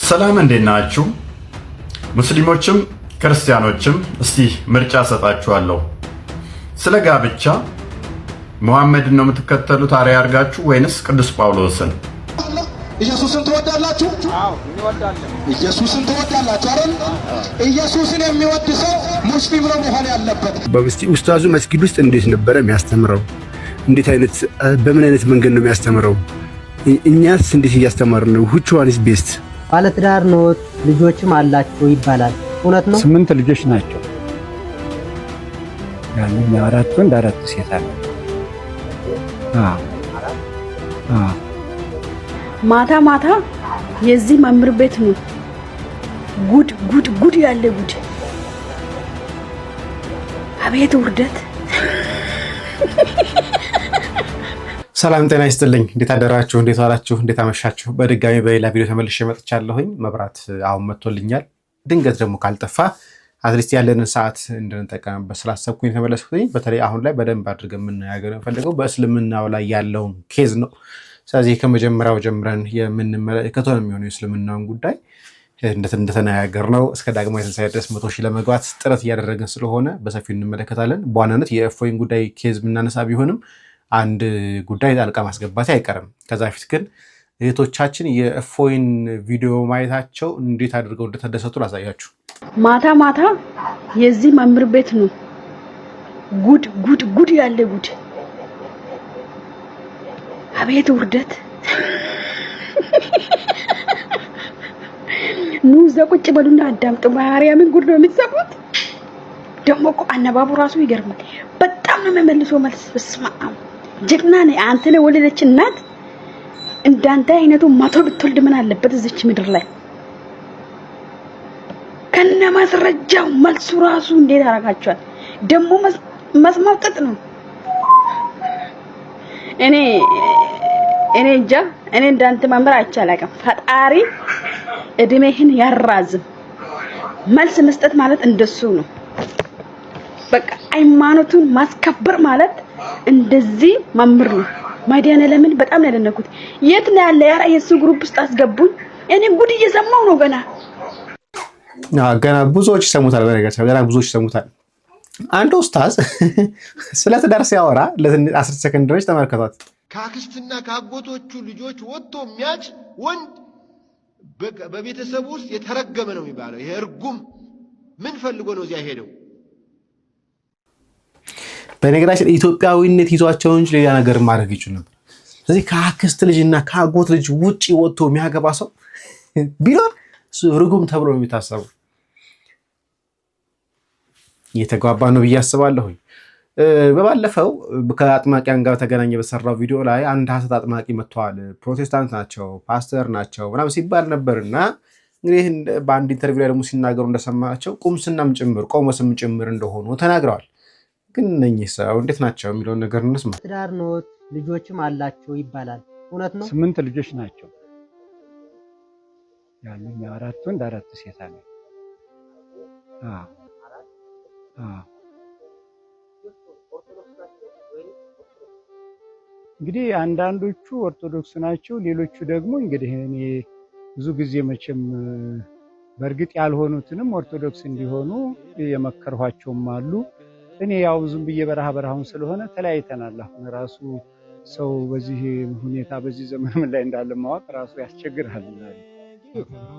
ሰላም፣ እንዴት ናችሁ? ሙስሊሞችም ክርስቲያኖችም እስቲ ምርጫ ሰጣችኋለሁ። ስለ ጋብቻ ሙሐመድን ነው የምትከተሉት አርአያ አድርጋችሁ ወይንስ ቅዱስ ጳውሎስን? ኢየሱስን ትወዳላችሁ? ኢየሱስን ትወዳላችሁ አይደል? ኢየሱስን የሚወድ ሰው ሙስሊም ነው መሆን ያለበት። ኡስታዙ መስጊድ ውስጥ እንዴት ነበረ የሚያስተምረው? እንዴት አይነት በምን አይነት መንገድ ነው የሚያስተምረው? እኛስ እንዴት እያስተማርን ነው? Which one is best? ባለትዳር ኖት፣ ልጆችም አላቸው ይባላል። እውነት ነው? ስምንት ልጆች ናቸው ያሉኝ። አራት ወንድ አራት ሴት አለ። አዎ። ማታ ማታ የዚህ መምህር ቤት ነው ጉድ ጉድ ጉድ ያለ ጉድ። አቤት ውርደት! ሰላም ጤና ይስጥልኝ። እንዴት አደራችሁ? እንዴት ዋላችሁ? እንዴት አመሻችሁ? በድጋሚ በሌላ ቪዲዮ ተመልሼ መጥቻለሁኝ። መብራት አሁን መጥቶልኛል። ድንገት ደግሞ ካልጠፋ at least ያለንን ሰዓት እንድንጠቀምበት ስላሰብኩኝ የተመለስኩኝ። በተለይ አሁን ላይ በደንብ አድርገን የምንነጋገር የምፈልገው በእስልምናው ላይ ያለውን case ነው። ስለዚህ ከመጀመሪያው ጀምረን የምንመለከተው ነው የሚሆነው የእስልምናውን ጉዳይ። እንደተነጋገርነው እስከ ዳግማዊ ትንሣኤ ድረስ 100,000 ለመግባት ጥረት እያደረግን ስለሆነ በሰፊው እንመለከታለን። በዋናነት የእፎይን ጉዳይ case የምናነሳ ቢሆንም አንድ ጉዳይ ጣልቃ ማስገባት አይቀርም። ከዛ በፊት ግን እህቶቻችን የእፎይን ቪዲዮ ማየታቸው እንዴት አድርገው እንደተደሰቱ ላሳያችሁ። ማታ ማታ የዚህ መምህር ቤት ነው ጉድ ጉድ ጉድ ያለ ጉድ። አቤት ውርደት! ኑ እዛ ቁጭ በሉና አዳምጡ። ማርያምን ጉድ ነው የምትሰሙት። ደግሞ እኮ አነባቡ ራሱ ይገርማል። በጣም ነው የሚመልሰው መልስ። በስመ አብ ጀግና ነህ አንተ ነህ ወለደች እናት። እንዳንተ አይነቱ 100 ብትወልድ ምን አለበት እዚች ምድር ላይ ከነ ማስረጃው መልሱ ራሱ እንዴት አደርጋቸዋል። ደግሞ መስማው ጥጥ ነው። እኔ እኔ እንጃ፣ እኔ እንዳንተ መምህር አይቼ አላውቅም። ፈጣሪ እድሜህን ያራዝም። መልስ መስጠት ማለት እንደሱ ነው። በቃ ሃይማኖቱን ማስከበር ማለት እንደዚህ መምህር ነው። መድኃኒዓለምን በጣም ነው ያደነኩት። የት ነው ያለ? ያ የሱ group ውስጥ አስገቡኝ። እኔ ጉድ እየሰማሁ ነው ገና። ገና ብዙዎች ይሰሙታል። በነገራችን ገና ብዙዎች ይሰሙታል። አንድ ኡስታዝ ስለ ትዳር ሲያወራ ለ10 ሰከንድ ድረስ ተመልከቷት። ከአክስትና ከአጎቶቹ ልጆች ወጥቶ የሚያጭ ወንድ በቤተሰቡ ውስጥ የተረገመ ነው የሚባለው። ይሄ እርጉም ምን ፈልጎ ነው እዚያ ሄደው? በነገራችን ኢትዮጵያዊነት ይዟቸው እንጂ ሌላ ነገር ማድረግ ይችሉ ነበር። ስለዚህ ከአክስት ልጅ እና ከአጎት ልጅ ውጭ ወጥቶ የሚያገባ ሰው ቢኖር ርጉም ተብሎ ነው የሚታሰበው። እየተግባባ ነው ብዬ አስባለሁኝ። በባለፈው ከአጥማቂያን ጋር ተገናኘ በሰራው ቪዲዮ ላይ አንድ ሀሰት አጥማቂ መጥተዋል፣ ፕሮቴስታንት ናቸው፣ ፓስተር ናቸው ምናምን ሲባል ነበር እና እንግዲህ በአንድ interview ላይ ደግሞ ሲናገሩ እንደሰማቸው ቁምስናም ጭምር ቆሞስም ጭምር እንደሆኑ ተናግረዋል። ግን እነኚህ ሰው እንዴት ናቸው የሚለውን ነገር እንስማ። ትዳር ኖት፣ ልጆችም አላቸው ይባላል። እውነት ነው? ስምንት ልጆች ናቸው ያሉኝ። አራት ወንድ አራት ሴት አለ። አዎ። እንግዲህ አንዳንዶቹ ኦርቶዶክስ ናቸው፣ ሌሎቹ ደግሞ እንግዲህ እኔ ብዙ ጊዜ መቼም በእርግጥ ያልሆኑትንም ኦርቶዶክስ እንዲሆኑ የመከርኋቸውም አሉ። እኔ ያው ዝም ብዬ በረሃ በረሃውን ስለሆነ ተለያይተናል። አሁን ራሱ ሰው በዚህ ሁኔታ በዚህ ዘመን ምን ላይ እንዳለ ማወቅ ራሱ ያስቸግራል።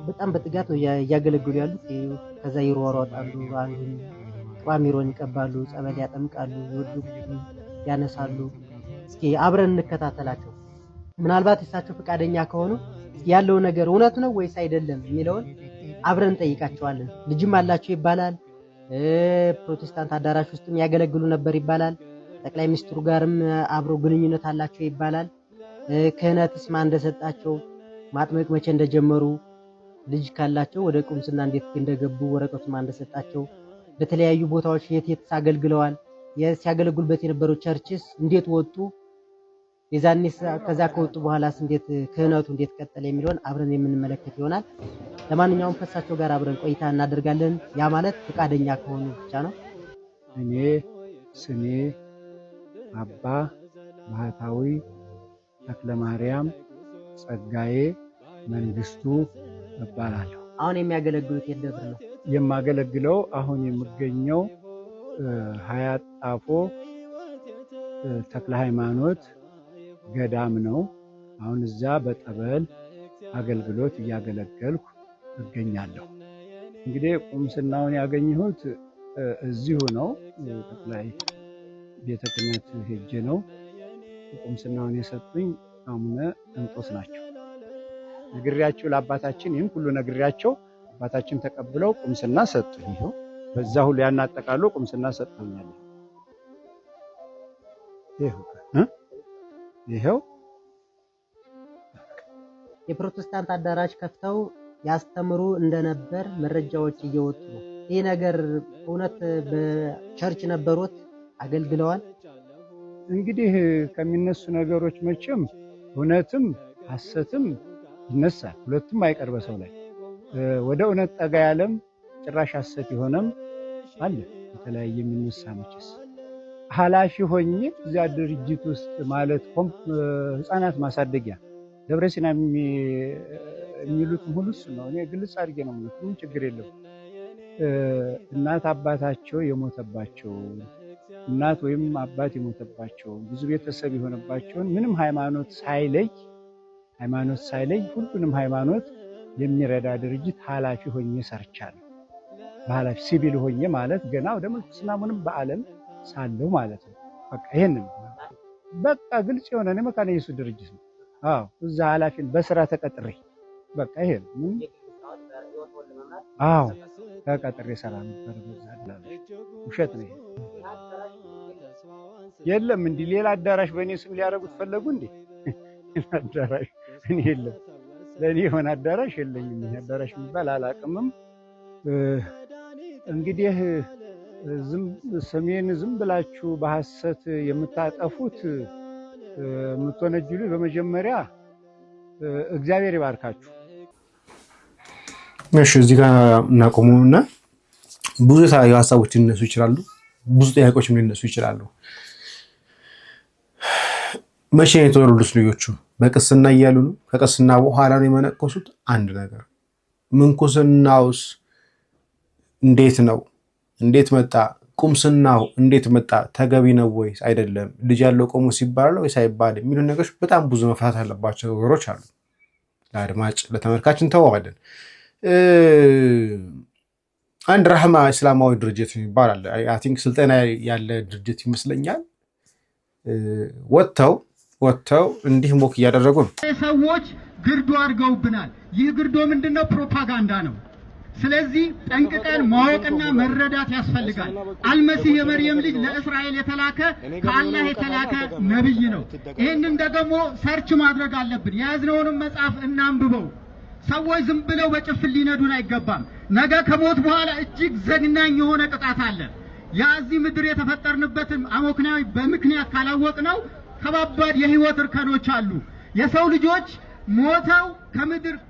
በጣም በትጋት ነው እያገለገሉ ያሉት። ከዛ ይሯሯጣሉ፣ አንዱን ቋሚሮን ይቀባሉ፣ ጸበል ያጠምቃሉ፣ የወደቁትን ያነሳሉ። እስኪ አብረን እንከታተላቸው። ምናልባት እሳቸው ፈቃደኛ ከሆኑ ያለው ነገር እውነት ነው ወይስ አይደለም የሚለውን አብረን እንጠይቃቸዋለን። ልጅም አላቸው ይባላል። ፕሮቴስታንት አዳራሽ ውስጥም ያገለግሉ ነበር ይባላል። ጠቅላይ ሚኒስትሩ ጋርም አብረው ግንኙነት አላቸው ይባላል። ክህነትስ ማን እንደሰጣቸው፣ ማጥመቅ መቼ እንደጀመሩ፣ ልጅ ካላቸው ወደ ቁምስና እንዴት እንደገቡ ወረቀቱ ማን እንደሰጣቸው፣ በተለያዩ ቦታዎች የት የት አገልግለዋል፣ ሲያገለግሉበት የነበረው churches እንዴት ወጡ፣ የዛኔ ከዛ ከወጡ በኋላስ እንዴት ክህነቱ እንዴት ቀጠለ የሚለውን አብረን የምንመለከት ይሆናል። ለማንኛውም ከእሳቸው ጋር አብረን ቆይታ እናደርጋለን። ያ ማለት ፈቃደኛ ከሆኑ ብቻ ነው። እኔ ስሜ አባ ባህታዊ ተክለ ማርያም ጸጋዬ መንግስቱ እባላለሁ። አሁን የሚያገለግሉት የት ደብር ነው? የማገለግለው አሁን የምገኘው ሀያት ጣፎ ተክለ ሃይማኖት ገዳም ነው። አሁን እዛ በጠበል አገልግሎት እያገለገልኩ እገኛለሁ። እንግዲህ ቁምስናውን ያገኘሁት እዚሁ ነው። ጠቅላይ ቤተ ክህነት ሄጄ ነው ቁምስናውን የሰጡኝ። አቡነ እንጦስ ናቸው። ነግሬያቸው ለአባታችን ይህን ሁሉ ነግሬያቸው አባታችን ተቀብለው ቁምስና ሰጡኝ። ይኸው በዛ ሁሉ ያናጠቃሉ ቁምስና ሰጥቶኛል። ይኸው የፕሮቴስታንት አዳራሽ ከፍተው ያስተምሩ እንደነበር መረጃዎች እየወጡ ነው። ይህ ነገር እውነት በ church ነበሮት አገልግለዋል? እንግዲህ ከሚነሱ ነገሮች መቼም እውነትም ሐሰትም ይነሳል። ሁለቱም አይቀር በሰው ላይ። ወደ እውነት ጠጋ ያለም ጭራሽ ሐሰት የሆነም አለ። የተለያየ የሚነሳ መቼስ ኃላፊ ሆኜ እዚያ ድርጅት ውስጥ ማለት ህፃናት ማሳደጊያ ደብረ ሲና የሚሉትም ሁሉ እሱ ነው። እኔ ግልጽ አድርጌ ነው የምልህ፣ ምንም ችግር የለም። እናት አባታቸው የሞተባቸው፣ እናት ወይም አባት የሞተባቸው፣ ብዙ ቤተሰብ የሆነባቸውን ምንም ሃይማኖት ሳይለይ ሁሉንም ሃይማኖት የሚረዳ ድርጅት ኃላፊ ሆኜ ሰርቻለሁ። በኃላፊ ሲቪል ሆኜ ማለት ገና ወደ ምንኩስና ምንም በዓለም ሳለሁ ማለት ነው። በቃ ይሄንን በቃ ግልጽ የሆነ እኔ መካነ ኢየሱስ ድርጅት ነው። አዎ፣ እዛ ኃላፊን በስራ ተቀጥሬ በቃ ይሄ ነው። አዎ፣ ተቀጥሬ ሰራ ነበር። በዛ ውሸት ነው ይሄ። የለም እንዲህ ሌላ አዳራሽ በእኔ ስም ሊያደርጉት ፈለጉ እንዴ? አዳራሽ እኔ የለም፣ ለእኔ የሆነ አዳራሽ የለኝም። ይሄ አዳራሽ የሚባል አላቅምም። እንግዲህ ዝም ስሜን ዝም ብላችሁ በሐሰት የምታጠፉት፣ የምትወነጅሉ በመጀመሪያ እግዚአብሔር ይባርካችሁ። እሺ፣ እዚህ ጋር እናቆመውና ብዙ የተለያዩ ሀሳቦች ሊነሱ ይችላሉ። ብዙ ጥያቄዎችም ሊነሱ ይችላሉ። መቼ ነው የተወለዱት ልጆቹ? በቅስና እያሉ ነው? ከቅስና በኋላ ነው የመነኮሱት? አንድ ነገር ምንኩስናውስ እንዴት ነው? እንዴት መጣ? ቁምስናው እንዴት መጣ? ተገቢ ነው ወይስ አይደለም? ልጅ ያለው ቆሞስ ይባላል ወይስ አይባልም? የሚሉ ነገሮች በጣም ብዙ መፈታት ያለባቸው ነገሮች አሉ። ለአድማጭ ለተመልካች እንተዋለን። አንድ ረህማ እስላማዊ ድርጅት ይባላል። I think ስልጠና ያለ ድርጅት ይመስለኛል። ወጥተው ወጥተው እንዲህ mock እያደረጉ ነው። ሰዎች ግርዶ አድርገውብናል። ይህ ግርዶ ምንድነው? ፕሮፓጋንዳ ነው። ስለዚህ ጠንቅቀን ማወቅና መረዳት ያስፈልጋል። አልመሲህ የመርየም ልጅ ለእስራኤል የተላከ፣ ከአላህ የተላከ ነብይ ነው። ይህንን ደግሞ search ማድረግ አለብን። የያዝነውንም መጽሐፍ እናንብበው። ሰዎች ዝም ብለው በጭፍን ሊነዱን አይገባም። ነገ ከሞት በኋላ እጅግ ዘግናኝ የሆነ ቅጣት አለ። የዚህ ምድር የተፈጠርንበትን አመክንዮአዊ በምክንያት ካላወቅነው ከባባድ የህይወት እርከኖች አሉ። የሰው ልጆች ሞተው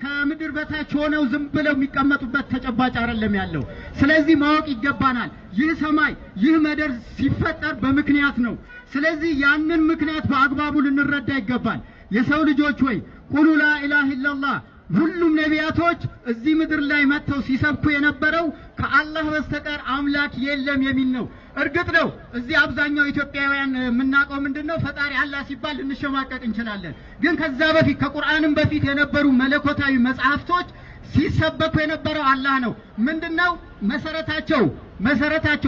ከምድር በታች ሆነው ዝም ብለው የሚቀመጡበት ተጨባጭ አይደለም ያለው። ስለዚህ ማወቅ ይገባናል። ይህ ሰማይ ይህ ምድር ሲፈጠር በምክንያት ነው። ስለዚህ ያንን ምክንያት በአግባቡ ልንረዳ ይገባል። የሰው ልጆች ወይ قولوا لا إله إلا الله። ሁሉም ነቢያቶች እዚህ ምድር ላይ መጥተው ሲሰብኩ የነበረው ከአላህ በስተቀር አምላክ የለም የሚል ነው። እርግጥ ነው እዚህ አብዛኛው ኢትዮጵያውያን የምናውቀው ምንድን ነው? ፈጣሪ አላህ ሲባል ልንሸማቀቅ እንችላለን። ግን ከዛ በፊት፣ ከቁርአንም በፊት የነበሩ መለኮታዊ መጽሐፍቶች ሲሰበኩ የነበረው አላህ ነው። ምንድነው መሰረታቸው?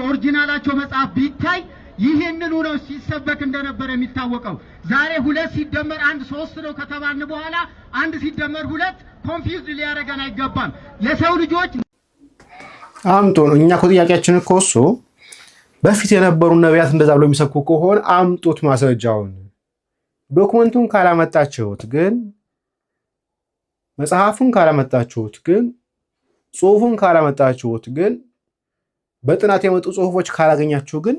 Original ኣቸው መጽሐፍ ቢታይ ይህንኑ ነው ሲሰበክ እንደነበረ የሚታወቀው። ዛሬ ሁለት ሲደመር አንድ ሶስት ነው ከተባልን በኋላ አንድ ሲደመር ሁለት confused ሊያደርገን አይገባም። የሰው ልጆች አምጡ ነው። እኛ እኮ ጥያቄያችን እኮ እሱ በፊት የነበሩ ነቢያት እንደዛ ብሎ የሚሰብኩ ከሆነ አምጡት ማስረጃውን። Document ኡን ካላመጣችሁት ግን፣ መጽሐፉን ካላመጣችሁት ግን፣ ጽሁፉን ካላመጣችሁት ግን፣ በጥናት የመጡ ጽሁፎች ካላገኛችሁ ግን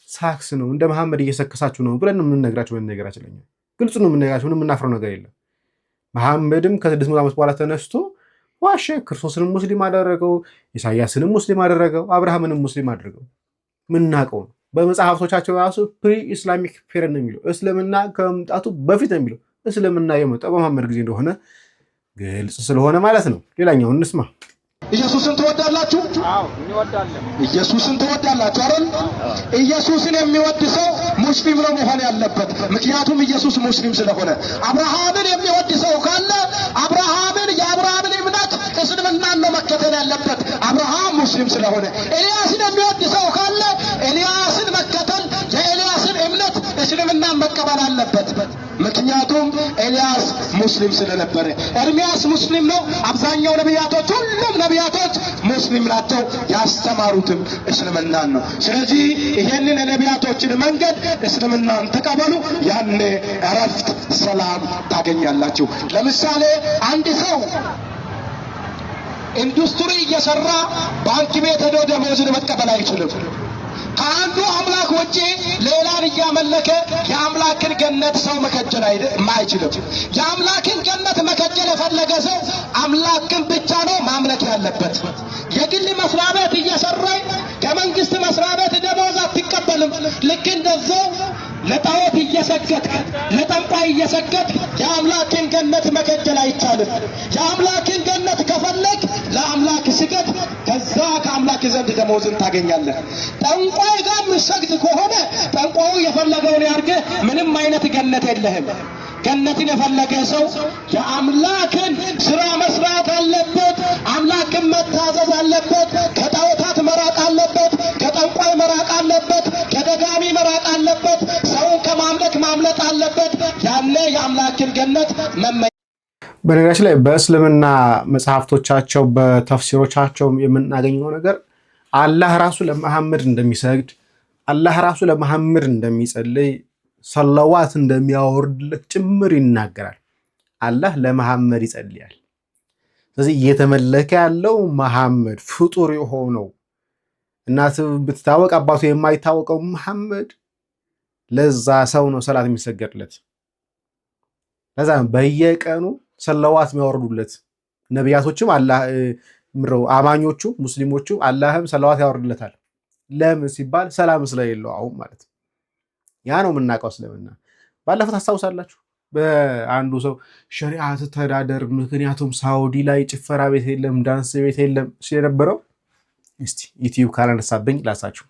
ሳክስ ነው፣ እንደ መሐመድ እየሰከሳችሁ ነው ብለን የምንነግራቸው በነገራችን ላይ ግልጽ ነው የምንነግራቸው። ምንም የምናፍረው ነገር የለም። መሐመድም ከ600 ዓመት በኋላ ተነስቶ ዋሸ። ክርስቶስንም ሙስሊም አደረገው፣ ኢሳያስንም ሙስሊም አደረገው፣ አብርሃምንም ሙስሊም አደረገው። ምናውቀው ነው። በመጽሐፍቶቻቸው ራሱ pre Islamic period ነው የሚለው፣ እስልምና ከመምጣቱ በፊት ነው የሚለው። እስልምና የመጣው በመሐመድ ጊዜ እንደሆነ ግልጽ ስለሆነ ማለት ነው። ሌላኛውን እንስማ። ኢየሱስን ትወዳላችሁ? አዎ እንወዳለን። ኢየሱስን ትወዳላችሁ አይደል? ኢየሱስን የሚወድ ሰው ሙስሊም ነው መሆን ያለበት። ምክንያቱም ኢየሱስ ሙስሊም ስለሆነ። አብርሃምን የሚወድ ሰው ካለ አብርሃምን የአብርሃምን እምነት እስልምናን ነው መከተል ያለበት፣ አብርሃም ሙስሊም ስለሆነ። ኤልያስን የሚወድ ሰው ካለ ኤልያስን መከተል የኤልያስን እምነት እስልምናን መቀበል አለበት። ምክንያቱም ኤልያስ ሙስሊም ስለነበረ። ኤርሚያስ ሙስሊም ነው። አብዛኛው ነቢያቶች፣ ሁሉም ነቢያቶች ሙስሊም ናቸው። ያስተማሩትም እስልምናን ነው። ስለዚህ ይሄንን የነቢያቶችን መንገድ እስልምናን ተቀበሉ። ያኔ እረፍት፣ ሰላም ታገኛላችሁ። ለምሳሌ አንድ ሰው ኢንዱስትሪ እየሰራ ባንክ ቤት ሄዶ ደሞዝን መቀበል አይችልም። ከአንዱ አምላክ ውጪ ሌላን እያመለከ የአምላክን ገነት ሰው መከጀል አይችልም። የአምላክን ገነት መከጀል የፈለገ ሰው አምላክን ብቻ ነው ማምለክ ያለበት። የግል መስሪያ ቤት እየሰራ ከመንግስት መስሪያ ቤት ደሞዝ አትቀበልም። ልክ እንደዛው ለጣዖት እየሰገድክ፣ ለጠንቋይ እየሰገድክ የአምላክን ገነት መከጀል አይቻልም። የአምላክን ገነት ከፈለግ ለአምላክ ስገድ፣ ከዛ ከአምላክ ዘንድ ደሞዝን ታገኛለህ። ጠንቋይ ጋር የምትሰግድ ከሆነ ጠንቋዩ የፈለገውን ያርግህ፣ ምንም አይነት ገነት የለህም። ገነትን የፈለገ ሰው የአምላክን ስራ መስራት አለበት። አምላክን መታዘዝ አለበት። ከጣዖታት መራቅ አለበት። ከጠንቋይ መራቅ አለበት። ከደጋሚ መራቅ አለበት። ሰውን ከማምለክ ማምለጥ አለበት። ያኔ የአምላክን ገነት መመ በነገራችን ላይ በእስልምና መጽሐፍቶቻቸው በተፍሲሮቻቸው የምናገኘው ነገር አላህ ራሱ ለመሐመድ እንደሚሰግድ፣ አላህ ራሱ ለመሐመድ እንደሚጸልይ፣ ሰለዋት እንደሚያወርድለት ጭምር ይናገራል። አላህ ለመሐመድ ይጸልያል። ስለዚህ እየተመለከ ያለው መሐመድ ፍጡር የሆነው፣ እናት ብትታወቅ አባቱ የማይታወቀው መሐመድ፣ ለዛ ሰው ነው ሰላት የሚሰገድለት። ለዛ ነው በየቀኑ ሰለዋት የሚያወርዱለት ነቢያቶችም፣ አላህ ምረው አማኞቹ ሙስሊሞቹ፣ አላህም ሰለዋት ያወርድለታል። ለምን ሲባል ሰላም ስለሌለው አሁን ማለት ነው። ያ ነው የምናውቀው እስልምና። ባለፈው ታስታውሳላችሁ፣ በአንዱ ሰው ሸሪዓ ትተዳደር፣ ምክንያቱም ሳውዲ ላይ ጭፈራ ቤት የለም፣ ዳንስ ቤት የለም ሲል የነበረው፣ እስቲ ዩቲዩብ ካላነሳብኝ ላሳችሁ።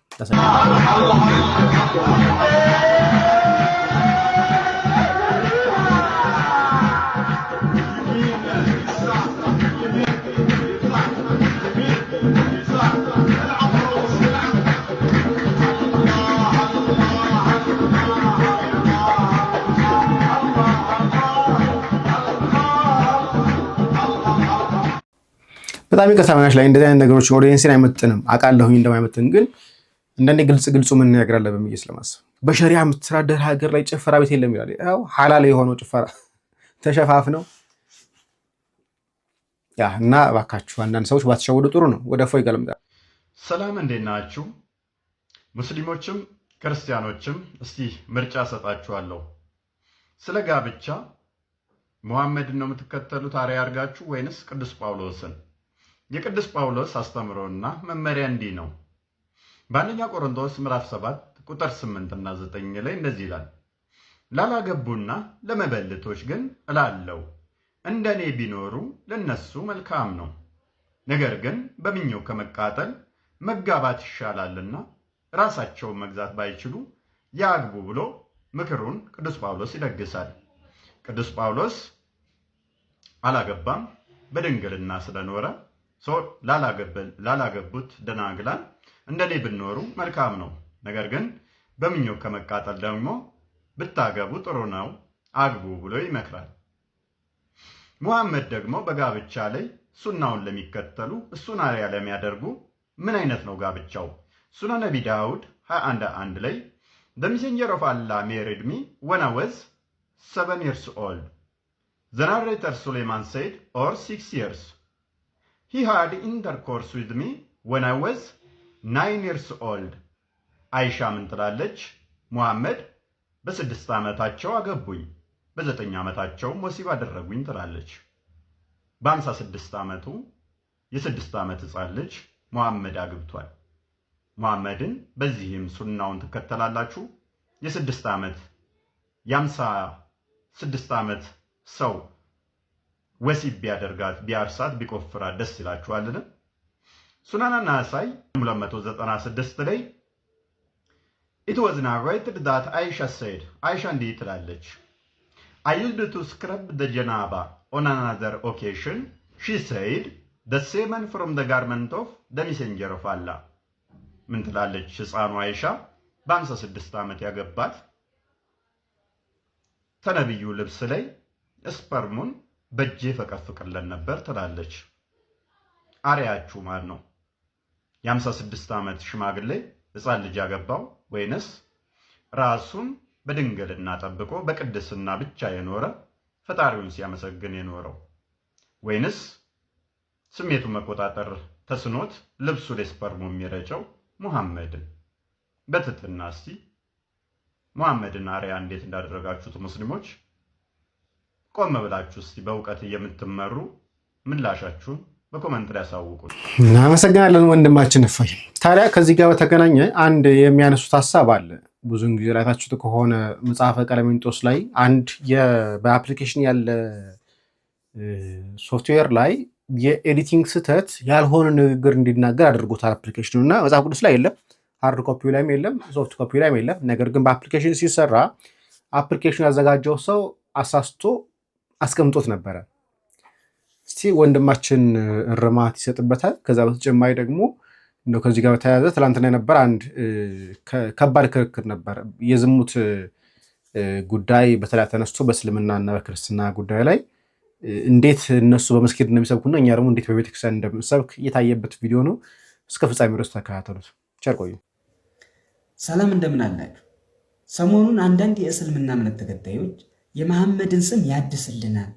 በጣም ይቅርታ መናሽ ላይ እንደዚህ አይነት ነገሮች ኦዲየንስን አይመጥንም፣ አውቃለሁኝ እንደማይመጥን፣ ግን እንደኔ ግልጽ ግልጹ መነጋገር አለብን ብዬ ስለማስብ በሸሪያ የምትተዳደር ሀገር ላይ ጭፈራ ቤት የለም ይላል። ያው ሐላል የሆነው ጭፈራ ተሸፋፍነው ያ እና እባካችሁ አንዳንድ ሰዎች ባትሸወዱ ጥሩ ነው። ወደ ፎይ ገልምጣ። ሰላም፣ እንዴት ናችሁ? ሙስሊሞችም ክርስቲያኖችም እስቲ ምርጫ ሰጣችኋለሁ። ስለ ጋብቻ ሙሐመድን ነው የምትከተሉት አርአያ አድርጋችሁ ወይንስ ቅዱስ ጳውሎስን? የቅዱስ ጳውሎስ አስተምሮና መመሪያ እንዲህ ነው። በአንደኛ ቆሮንቶስ ምዕራፍ 7 ቁጥር 8 እና 9 ላይ እንደዚህ ይላል። ላላገቡና ለመበለቶች ግን እላለሁ፣ እንደኔ ቢኖሩ ለነሱ መልካም ነው። ነገር ግን በምኞት ከመቃጠል መጋባት ይሻላልና ራሳቸውን መግዛት ባይችሉ ያግቡ ብሎ ምክሩን ቅዱስ ጳውሎስ ይለግሳል። ቅዱስ ጳውሎስ አላገባም፣ በድንግልና ስለኖረ ላላገቡት ደናግላን እንደኔ ብትኖሩ መልካም ነው። ነገር ግን በምኞት ከመቃጠል ደግሞ ብታገቡ ጥሩ ነው፣ አግቡ ብሎ ይመክራል። ሙሐመድ ደግሞ በጋብቻ ላይ ሱናውን ለሚከተሉ፣ እሱን አርአያ ለሚያደርጉ ምን አይነት ነው ጋብቻው? ሱና ነቢ ዳውድ 21:1 ላይ "The messenger of Allah married me when I was 7 years old." The narrator Suleiman said, "or 6 years. He had intercourse with me when I was 9 years old." አይሻ ምን ትላለች? ሙሐመድ በ6 ዓመታቸው አገቡኝ፣ በ9 ዓመታቸው ወሲብ አደረጉኝ ትላለች። በ56 ዓመቱ የ6 ዓመት ሕፃን ልጅ ሙሐመድ አግብቷል። ሙሐመድን በዚህም ሱናውን ትከተላላችሁ? የ6 ዓመት የ56 ዓመት ሰው ወሲብ ቢያደርጋት፣ ቢያርሳት፣ ቢቆፍራት ደስ ይላችኋልን? ሱናን አን-ናሳይ 296 ላይ "It was narrated that Aisha said"፣ አይሻ እንዲህ ትላለች፣ "I used to scrub the janaba. On another occasion she said, the semen from the garment of the messenger of Allah።" ምን ትላለች ህፃኑ አይሻ? በ56 ዓመት ያገባት ተነቢዩ ልብስ ላይ sperm ኡን በእጄ ፈቀፍቅለን ነበር ትላለች። አርአያችሁ ማን ነው? የ56 ዓመት ሽማግሌ ህፃን ልጅ ያገባው ወይንስ ራሱን በድንግልና ጠብቆ በቅድስና ብቻ የኖረ፣ ፈጣሪውን ሲያመሰግን የኖረው፣ ወይንስ ስሜቱን መቆጣጠር ተስኖት ልብሱ ላይ sperm ኡ የሚረጨው ሙሐመድን? በትህትና እስቲ ሙሐመድን አርአያ እንዴት እንዳደረጋችሁት ሙስሊሞች ቆም ብላችሁ እስቲ በእውቀት የምትመሩ ምላሻችሁን በ comment ላይ ያሳውቁን። እናመሰግናለን ወንድማችን እፎይ። ታዲያ ከዚህ ጋር በተገናኘ አንድ የሚያነሱት ሀሳብ አለ። ብዙውን ጊዜ አይታችሁት ከሆነ መጽሐፈ ቀለሜንጦስ ላይ አንድ በ application ያለ ሶፍትዌር ላይ የ editing ስህተት ያልሆነ ንግግር እንዲናገር አድርጎታል application ኑ እና መጽሐፍ ቅዱስ ላይ የለም፣ hard copy ው ላይም የለም፣ soft copy ው ላይም የለም። ነገር ግን በ application ሲሰራ application ያዘጋጀው ሰው አሳስቶ አስቀምጦት ነበረ። እስቲ ወንድማችን እርማት ይሰጥበታል። ከዛ በተጨማሪ ደግሞ እንደው ከዚህ ጋር በተያያዘ ትላንትና የነበረ አንድ ከባድ ክርክር ነበር። የዝሙት ጉዳይ በተለይ ተነስቶ በእስልምና እና በክርስትና ጉዳይ ላይ እንዴት እነሱ በመስጊድ እንደሚሰብኩና እኛ ደግሞ እንዴት በቤተክርስቲያን እንደምንሰብክ እየታየበት ቪዲዮ ነው። እስከ ፍጻሜ ድረስ ተከታተሉት። ቸር ቆዩ። ሰላም፣ እንደምን አላችሁ? ሰሞኑን አንዳንድ የእስልምና እምነት ተከታዮች የመሐመድን ስም ያድስልናል፣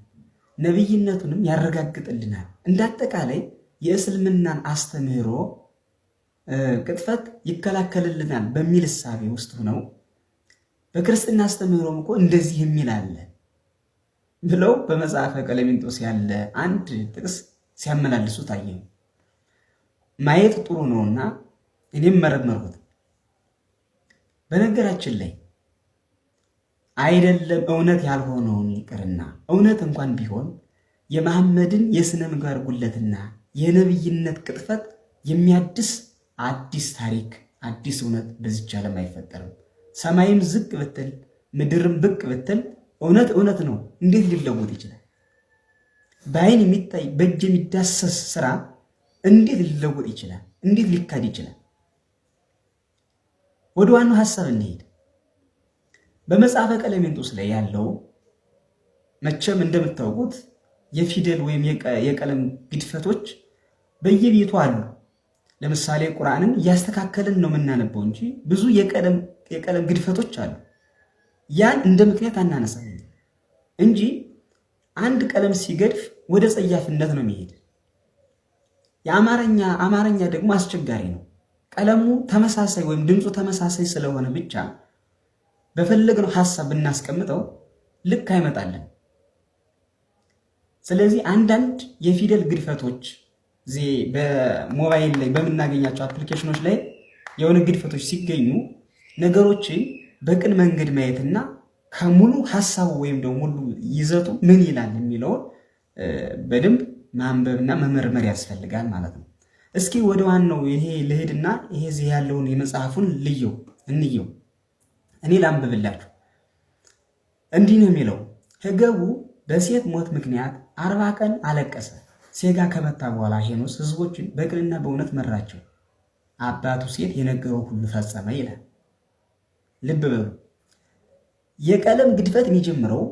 ነቢይነቱንም ያረጋግጥልናል፣ እንደ አጠቃላይ የእስልምናን አስተምህሮ ቅጥፈት ይከላከልልናል በሚል እሳቤ ውስጥ ሆነው በክርስትና አስተምህሮም እኮ እንደዚህ የሚል አለ ብለው በመጽሐፈ ቀለሜንጦስ ያለ አንድ ጥቅስ ሲያመላልሱ ታየሁ። ማየት ጥሩ ነውና እኔም መረመርኩት። በነገራችን ላይ አይደለም እውነት ያልሆነውን ይቅርና እውነት እንኳን ቢሆን የመሐመድን የሥነ ምግባር ጉድለትና የነብይነት ቅጥፈት የሚያድስ አዲስ ታሪክ፣ አዲስ እውነት በዚች ዓለም አይፈጠርም። ሰማይም ዝቅ ብትል ምድርም ብቅ ብትል እውነት እውነት ነው። እንዴት ሊለወጥ ይችላል? በአይን የሚታይ፣ በእጅ የሚዳሰስ ስራ እንዴት ሊለወጥ ይችላል? እንዴት ሊካድ ይችላል? ወደ ዋናው ሀሳብ እንሄድ። በመጽሐፈ ቀለሜንጦስ ላይ ያለው መቼም እንደምታውቁት የፊደል ወይም የቀለም ግድፈቶች በየቤቱ አሉ። ለምሳሌ ቁርአንን እያስተካከልን ነው የምናነበው እንጂ ብዙ የቀለም ግድፈቶች አሉ። ያን እንደ ምክንያት አናነሳም እንጂ አንድ ቀለም ሲገድፍ ወደ ጸያፍነት ነው የሚሄድ። የአማርኛ አማርኛ ደግሞ አስቸጋሪ ነው። ቀለሙ ተመሳሳይ ወይም ድምፁ ተመሳሳይ ስለሆነ ብቻ በፈለግነው ሀሳብ ብናስቀምጠው ልክ አይመጣልን። ስለዚህ አንዳንድ የፊደል ግድፈቶች እዚህ በሞባይል ላይ በምናገኛቸው application ኖች ላይ የሆነ ግድፈቶች ሲገኙ ነገሮችን በቅን መንገድ ማየትና ከሙሉ ሀሳቡ ወይም ደግሞ ሙሉ ይዘቱ ምን ይላል የሚለውን በደንብ ማንበብና መመርመር ያስፈልጋል ማለት ነው። እስኪ ወደ ዋናው ይሄ ልሄድና ይሄ እዚህ ያለውን የመጽሐፉን ልየው እንየው። እኔ ላንብብላችሁ። እንዲህ ነው የሚለው፣ ህገቡ በሴት ሞት ምክንያት 40 ቀን አለቀሰ። ሴጋ ከመታ በኋላ ሄኖስ ህዝቦችን በቅንና በእውነት መራቸው። አባቱ ሴት የነገረው ሁሉ ፈጸመ ይላል። ልብ በሉ። የቀለም ግድፈት የሚጀምረው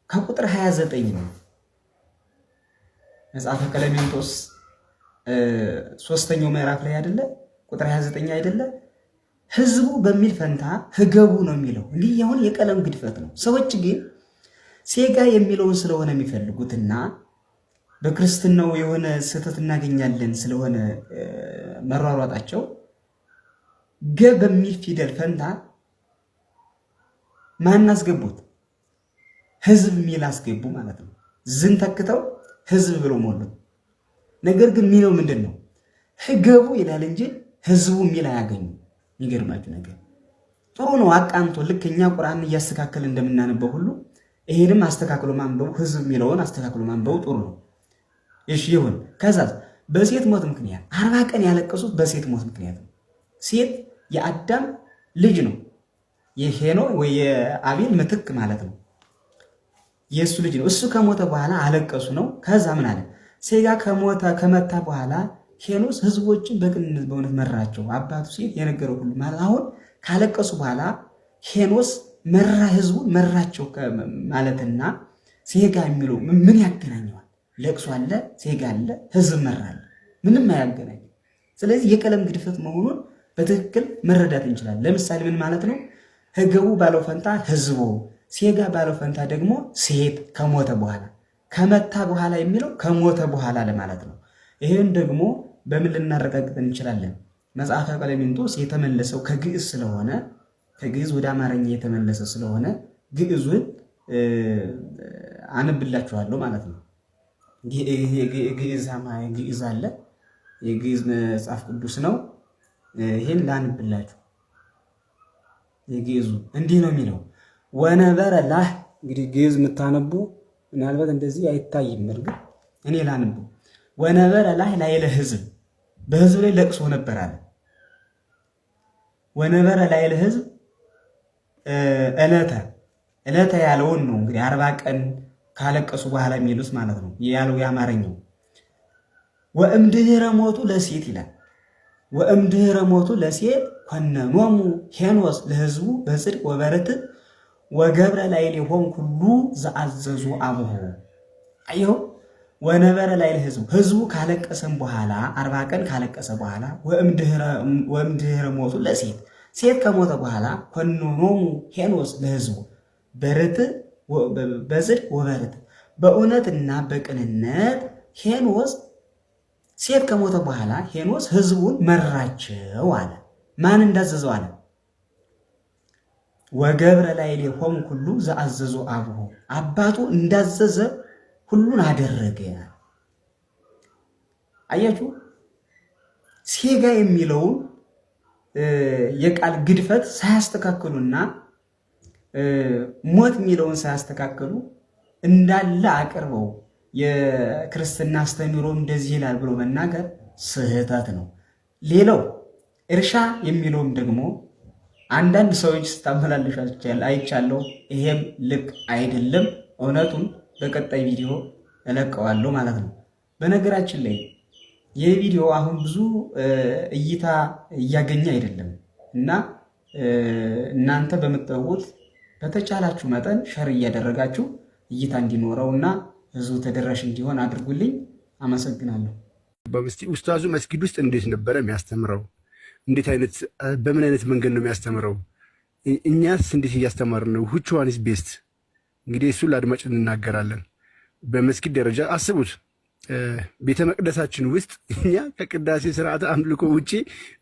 ከቁጥር 29 ነው። መጽሐፈ ቀለሜንጦስ ሶስተኛው ምዕራፍ ላይ አይደለ? ቁጥር 29 አይደለ? ህዝቡ በሚል ፈንታ ህገቡ ነው የሚለው። እንግዲህ አሁን የቀለም ግድፈት ነው። ሰዎች ግን ሴጋ የሚለውን ስለሆነ የሚፈልጉትና በክርስትናው የሆነ ስህተት እናገኛለን ስለሆነ መሯሯጣቸው ገ በሚል ፊደል ፈንታ ማን አስገቡት? ህዝብ የሚል አስገቡ ማለት ነው። ዝን ተክተው ህዝብ ብሎ ሞሉት። ነገር ግን የሚለው ምንድን ነው? ህገቡ ይላል እንጂ ህዝቡ የሚል አያገኙ። የሚገርማችሁ ነገር ጥሩ ነው አቃንቶ ልክ እኛ ቁርአን እያስተካከል እንደምናነበው ሁሉ ይሄንም አስተካክሎ ማንበቡ፣ ህዝብ የሚለውን አስተካክሎ ማንበቡ ጥሩ ነው። እሺ ይሁን። ከዛ በሴት ሞት ምክንያት 40 ቀን ያለቀሱት በሴት ሞት ምክንያት ነው። ሴት የአዳም ልጅ ነው። የሄኖ ወይ የአቤል ምትክ ማለት ነው። የእሱ ልጅ ነው። እሱ ከሞተ በኋላ አለቀሱ ነው። ከዛ ምን አለ? ሴጋ ከሞተ ከመታ በኋላ ሄኖስ ህዝቦችን በቅንነት በእውነት መራቸው። አባቱ ሴት የነገረው ሁሉ ማለት አሁን ካለቀሱ በኋላ ሄኖስ መራ፣ ህዝቡን መራቸው ማለትና ሴጋ የሚለው ምን ያገናኘዋል? ለቅሶ አለ፣ ሴጋ አለ፣ ህዝብ መራ አለ። ምንም አያገናኝም። ስለዚህ የቀለም ግድፈት መሆኑን በትክክል መረዳት እንችላለን። ለምሳሌ ምን ማለት ነው? ህገቡ ባለው ፈንታ ህዝቡ፣ ሴጋ ባለው ፈንታ ደግሞ ሴት ከሞተ በኋላ፣ ከመታ በኋላ የሚለው ከሞተ በኋላ ለማለት ነው። ይህን ደግሞ በምን ልናረጋግጥ እንችላለን? መጽሐፈ ቀለሜንጦስ የተመለሰው ከግዕዝ ስለሆነ፣ ከግዕዝ ወደ አማርኛ የተመለሰ ስለሆነ ግዕዙን አነብላችኋለሁ ማለት ነው። ግዕዝ አለ፣ የግዕዝ መጽሐፍ ቅዱስ ነው። ይህን ላንብላችሁ። የግዕዙ እንዲህ ነው የሚለው፣ ወነበረ ላህ፣ እንግዲህ ግዕዝ የምታነቡ ምናልባት እንደዚህ አይታይም። እርግጥ እኔ ላንቡ፣ ወነበረ ላህ ላዕለ ህዝብ፣ በህዝብ ላይ ለቅሶ ነበር አለ። ወነበረ ላዕለ ህዝብ ዕለተ፣ ዕለተ ያለውን ነው እንግዲህ 40 ቀን ካለቀሱ በኋላ የሚሉት ማለት ነው ያለው የአማርኛው። ወእምድኅረ ሞቱ ለሴት ይላል። ወእምድኅረ ሞቱ ለሴት ኮነኖሙ ሄኖስ ለህዝቡ በጽድቅ ወበርትዕ ወገብረ ላዕሌሆሙ ኩሉ ዘአዘዞ አቡሁ። አየሁ፣ ወነበረ ላዕለ ህዝቡ፣ ህዝቡ ካለቀሰም በኋላ፣ 40 ቀን ካለቀሰ በኋላ፣ ወእምድኅረ ሞቱ ለሴት፣ ሴት ከሞተ በኋላ፣ ኮነኖሙ ሄኖስ ለህዝቡ በርትዕ፣ በጽድቅ ወበርትዕ፣ በእውነትና በቅንነት ሄኖስ ሴት ከሞተ በኋላ ሄኖስ ህዝቡን መራቸው አለ። ማን እንዳዘዘው አለ? ወገብረ ላዕሌሆሙ ኩሉ ዘአዘዞ አቡሁ፣ አባቱ እንዳዘዘ ሁሉን አደረገ። አያችሁ፣ ሴጋ የሚለውን የቃል ግድፈት ሳያስተካክሉና ሞት የሚለውን ሳያስተካክሉ እንዳለ አቅርበው የክርስትና አስተምህሮ እንደዚህ ይላል ብሎ መናገር ስህተት ነው። ሌላው እርሻ የሚለውም ደግሞ አንዳንድ ሰዎች ስታመላልሹ አይቻለሁ። ይሄም ልክ አይደለም። እውነቱን በቀጣይ ቪዲዮ እለቀዋለሁ ማለት ነው። በነገራችን ላይ ይህ ቪዲዮ አሁን ብዙ እይታ እያገኘ አይደለም እና እናንተ በምትጠውት በተቻላችሁ መጠን share እያደረጋችሁ እይታ እንዲኖረው እና ህዝቡ ተደራሽ እንዲሆን አድርጉልኝ። አመሰግናለሁ። ኡስታዙ መስጊድ ውስጥ እንዴት ነበረ የሚያስተምረው? እንዴት አይነት በምን አይነት መንገድ ነው የሚያስተምረው? እኛስ እንዴት እያስተማርን ነው? Which one is best? እንግዲህ እሱን ለአድማጭ እንናገራለን። በመስጊድ ደረጃ አስቡት። ቤተ መቅደሳችን ውስጥ እኛ ከቅዳሴ ስርዓተ አምልኮ ውጪ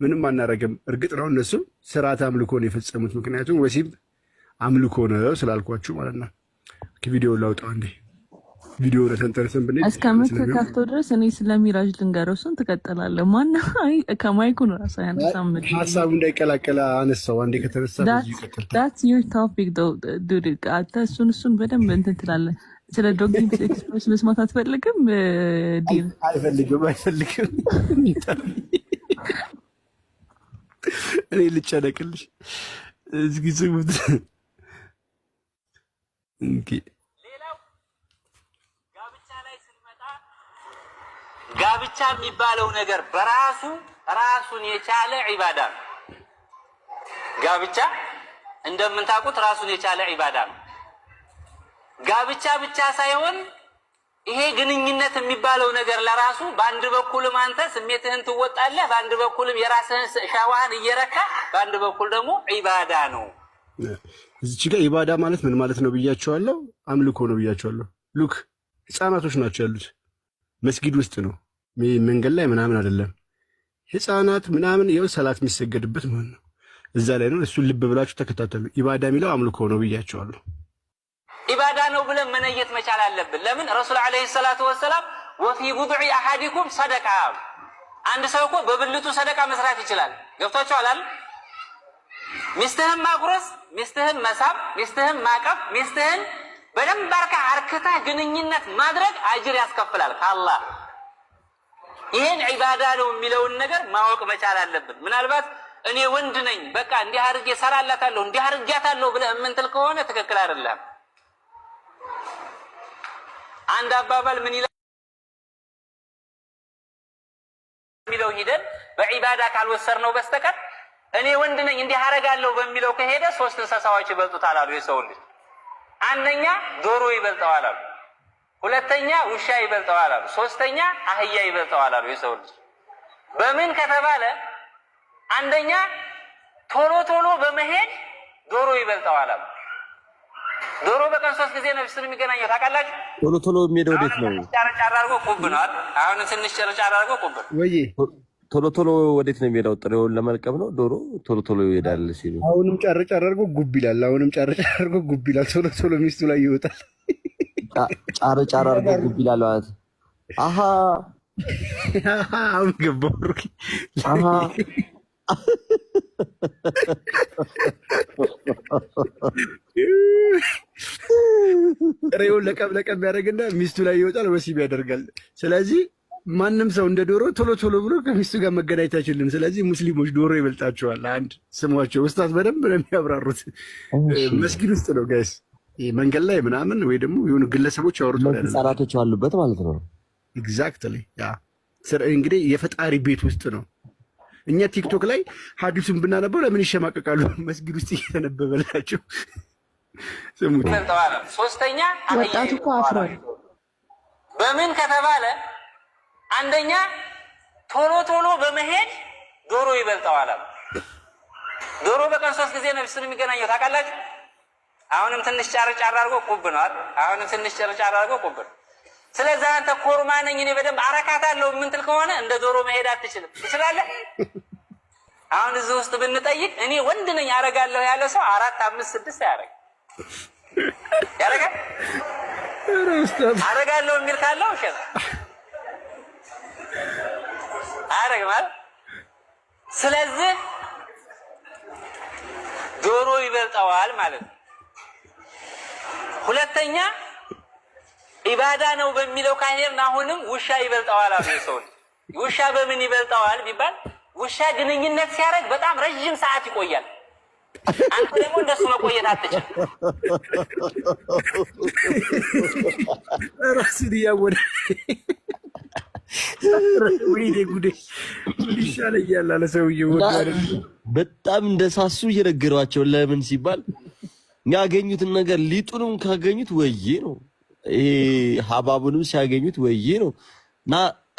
ምንም አናረግም። እርግጥ ነው እነሱም ስርዓተ አምልኮ ነው የፈጸሙት። ምክንያቱም ወሲብ አምልኮ ነው ስላልኳችሁ ማለት ነው። ቪዲዮ ላውጣው አንዴ። ቪዲዮ ተንተርሰን ብንሄድ እስከምትከፍተው ድረስ እኔ ስለ ሚራጅ ልንገረው፣ እሱን ትቀጥላለህ። ማነው ከማይኩን ራሱ አያነሳም። ሀሳቡ እንዳይቀላቀለ አነሳው። አንዴ ከተነሳ በዚሁ ይቀጥል። That's your topic dude። አንተ እሱን በደንብ እንትን ትላለህ። ስለ ዶግ ኤክስፕሬስ መስማት አትፈልግም? ዲል አልፈልግም፣ አልፈልግም። እኔ ልጨነቅልሽ። እስኪ ስሙት። Okay። ጋብቻ ላይ ስንመጣ ጋብቻ የሚባለው ነገር በራሱ ራሱን የቻለ ዒባዳ ነው። ጋብቻ እንደምንታውቁት ራሱን የቻለ ዒባዳ ነው። ጋብቻ ብቻ ሳይሆን ይሄ ግንኙነት የሚባለው ነገር ለራሱ በአንድ በኩልም አንተ ስሜትህን ትወጣለህ፣ በአንድ በኩልም የራስህን ሻዋህን እየረካ፣ በአንድ በኩል ደግሞ ዒባዳ ነው። እዚች ጋር ኢባዳ ማለት ምን ማለት ነው ብያቸዋለሁ። አምልኮ ነው ብያቸዋለሁ። Look፣ ህፃናቶች ናቸው ያሉት፣ መስጊድ ውስጥ ነው፣ መንገድ ላይ ምናምን አይደለም። ህፃናት ምናምን ይኸው ሰላት የሚሰገድበት ማለት ነው፣ እዛ ላይ ነው። እሱን ልብ ብላችሁ ተከታተሉ። ኢባዳ የሚለው አምልኮ ነው ብያቸዋለሁ። ኢባዳ ነው ብለን መነየት መቻል አለብን። ለምን ረሱል ዓለይሂ ሰላቱ ወሰላም ወፊ ቡድዒ አሐዲኩም ሰደቃ፣ አንድ ሰው እኮ በብልቱ ሰደቃ መስራት ይችላል። ገብቷችኋል አይደል? ሚስትህን ማጉረስ፣ ሚስትህን መሳብ፣ ሚስትህን ማቀፍ፣ ሚስትህን በደንብ አርካ አርክተህ ግንኙነት ማድረግ አጅር ያስከፍላል ከአላህ። ይሄን ዒባዳ ነው የሚለውን ነገር ማወቅ መቻል አለብን። ምናልባት እኔ ወንድ ነኝ በቃ እንዲህ አድርጌ እሰራላታለሁ እንዲህ አድርጊያታለሁ ብለህ የምንትል ከሆነ ትክክል አይደለም። አንድ አባባል ምን ይላል የሚለው ሂደን በዒባዳ ካልወሰድነው በስተቀር እኔ ወንድ ነኝ እንዲህ አደርጋለሁ በሚለው ከሄደ ሶስት እንስሳዎች ይበልጡታል አሉ የሰው ልጅ። አንደኛ ዶሮ ይበልጠዋል አሉ። ሁለተኛ ውሻ ይበልጠዋል አሉ። ሶስተኛ አህያ ይበልጠዋል አሉ የሰው ልጅ። በምን ከተባለ አንደኛ ቶሎ ቶሎ በመሄድ ዶሮ ይበልጠዋል አሉ። ዶሮ በቀን 3 ጊዜ ነው ሚስቱን የሚገናኘው ታውቃላችሁ። ቶሎ ቶሎ የሚሄደው ወዴት ነው? ጫር ጫር አድርጎ ቁብ ነው አይደል? አሁንም ትንሽ ጫር ጫር አድርጎ ቁብ ነው። ወይ ቶሎ ቶሎ ወዴት ነው የሚሄደው? ጥሬውን ለመልቀም ነው። ዶሮ ቶሎ ቶሎ ይሄዳል ሲሉ አሁንም ጫር ጫር አድርጎ ጉብ ይላል። አሁንም ጫር ጫር አድርጎ ጉብ ይላል። ቶሎ ቶሎ ሚስቱ ላይ ይወጣል። ጫር ጫር አድርጎ ጉብ ይላል ማለት አሃ አሁን ገባሁ። አሃ ጥሬውን ለቀም ለቀም ያደርግና ሚስቱ ላይ ይወጣል፣ ወሲብ ያደርጋል። ስለዚህ ማንም ሰው እንደ ዶሮ ቶሎ ቶሎ ብሎ ከሚስቱ ጋር መገናኘት አይችልም። ስለዚህ ሙስሊሞች ዶሮ ይበልጣቸዋል። አንድ ስሟቸው ኡስታዝ በደንብ ነው የሚያብራሩት። መስጊድ ውስጥ ነው guys፣ መንገድ ላይ ምናምን ወይ ደግሞ የሆኑ ግለሰቦች ያወሩት ህጻናቶች አሉበት ማለት ነው። Exactly። Yeah እንግዲህ የፈጣሪ ቤት ውስጥ ነው። እኛ ቲክቶክ ላይ ሀዲሱን ብናነበው ለምን ይሸማቀቃሉ? መስጊድ ውስጥ እየተነበበላቸው ስሙት። ሶስተኛ ወጣቱ እኮ አፍሯል። በምን ከተባለ አንደኛ ቶሎ ቶሎ በመሄድ ዶሮ ይበልጠዋል አሉ። ዶሮ በቀን 3 ጊዜ ነው ሚስቱን የሚገናኘው ታውቃላችሁ። አሁንም ትንሽ ጫር ጫር አድርጎ ቁብ ነው አይደል? አሁንም ትንሽ ጫር ጫር አድርጎ ቁብ ነው። ስለዚህ አንተ ኮርማ ነኝ እኔ በደንብ አረካታለሁ የምንትል ከሆነ እንደ ዶሮ መሄድ አትችልም። ትችላለህ? አሁን እዚህ ውስጥ ብንጠይቅ እኔ ወንድ ነኝ አረጋለሁ ያለ ሰው 4 5 6 አያረግም። ያረጋል? አረጋለሁ የሚል ካለው እሺ አያረግም አይደል? ስለዚህ ዶሮ ይበልጠዋል ማለት ነው። ሁለተኛ ኢባዳ ነው በሚለው ካሄድን አሁንም ውሻ ይበልጠዋል አሉ የሰው ልጅ። ውሻ በምን ይበልጠዋል ቢባል ውሻ ግንኙነት ሲያደርግ በጣም ረጅም ሰዓት ይቆያል። አንተ ደግሞ እንደሱ መቆየት አትችልም። ራስን እያወደ ወይኔ ጉዴ ይሻለኛል አለ ሰውዬው። በጣም እንደሳሱ እየነገሯቸው ለምን ሲባል ያገኙትን ነገር ሊጡንም ካገኙት ወዬ ነው፣ ይሄ ሀባቡንም ሲያገኙት ወዬ ነው እና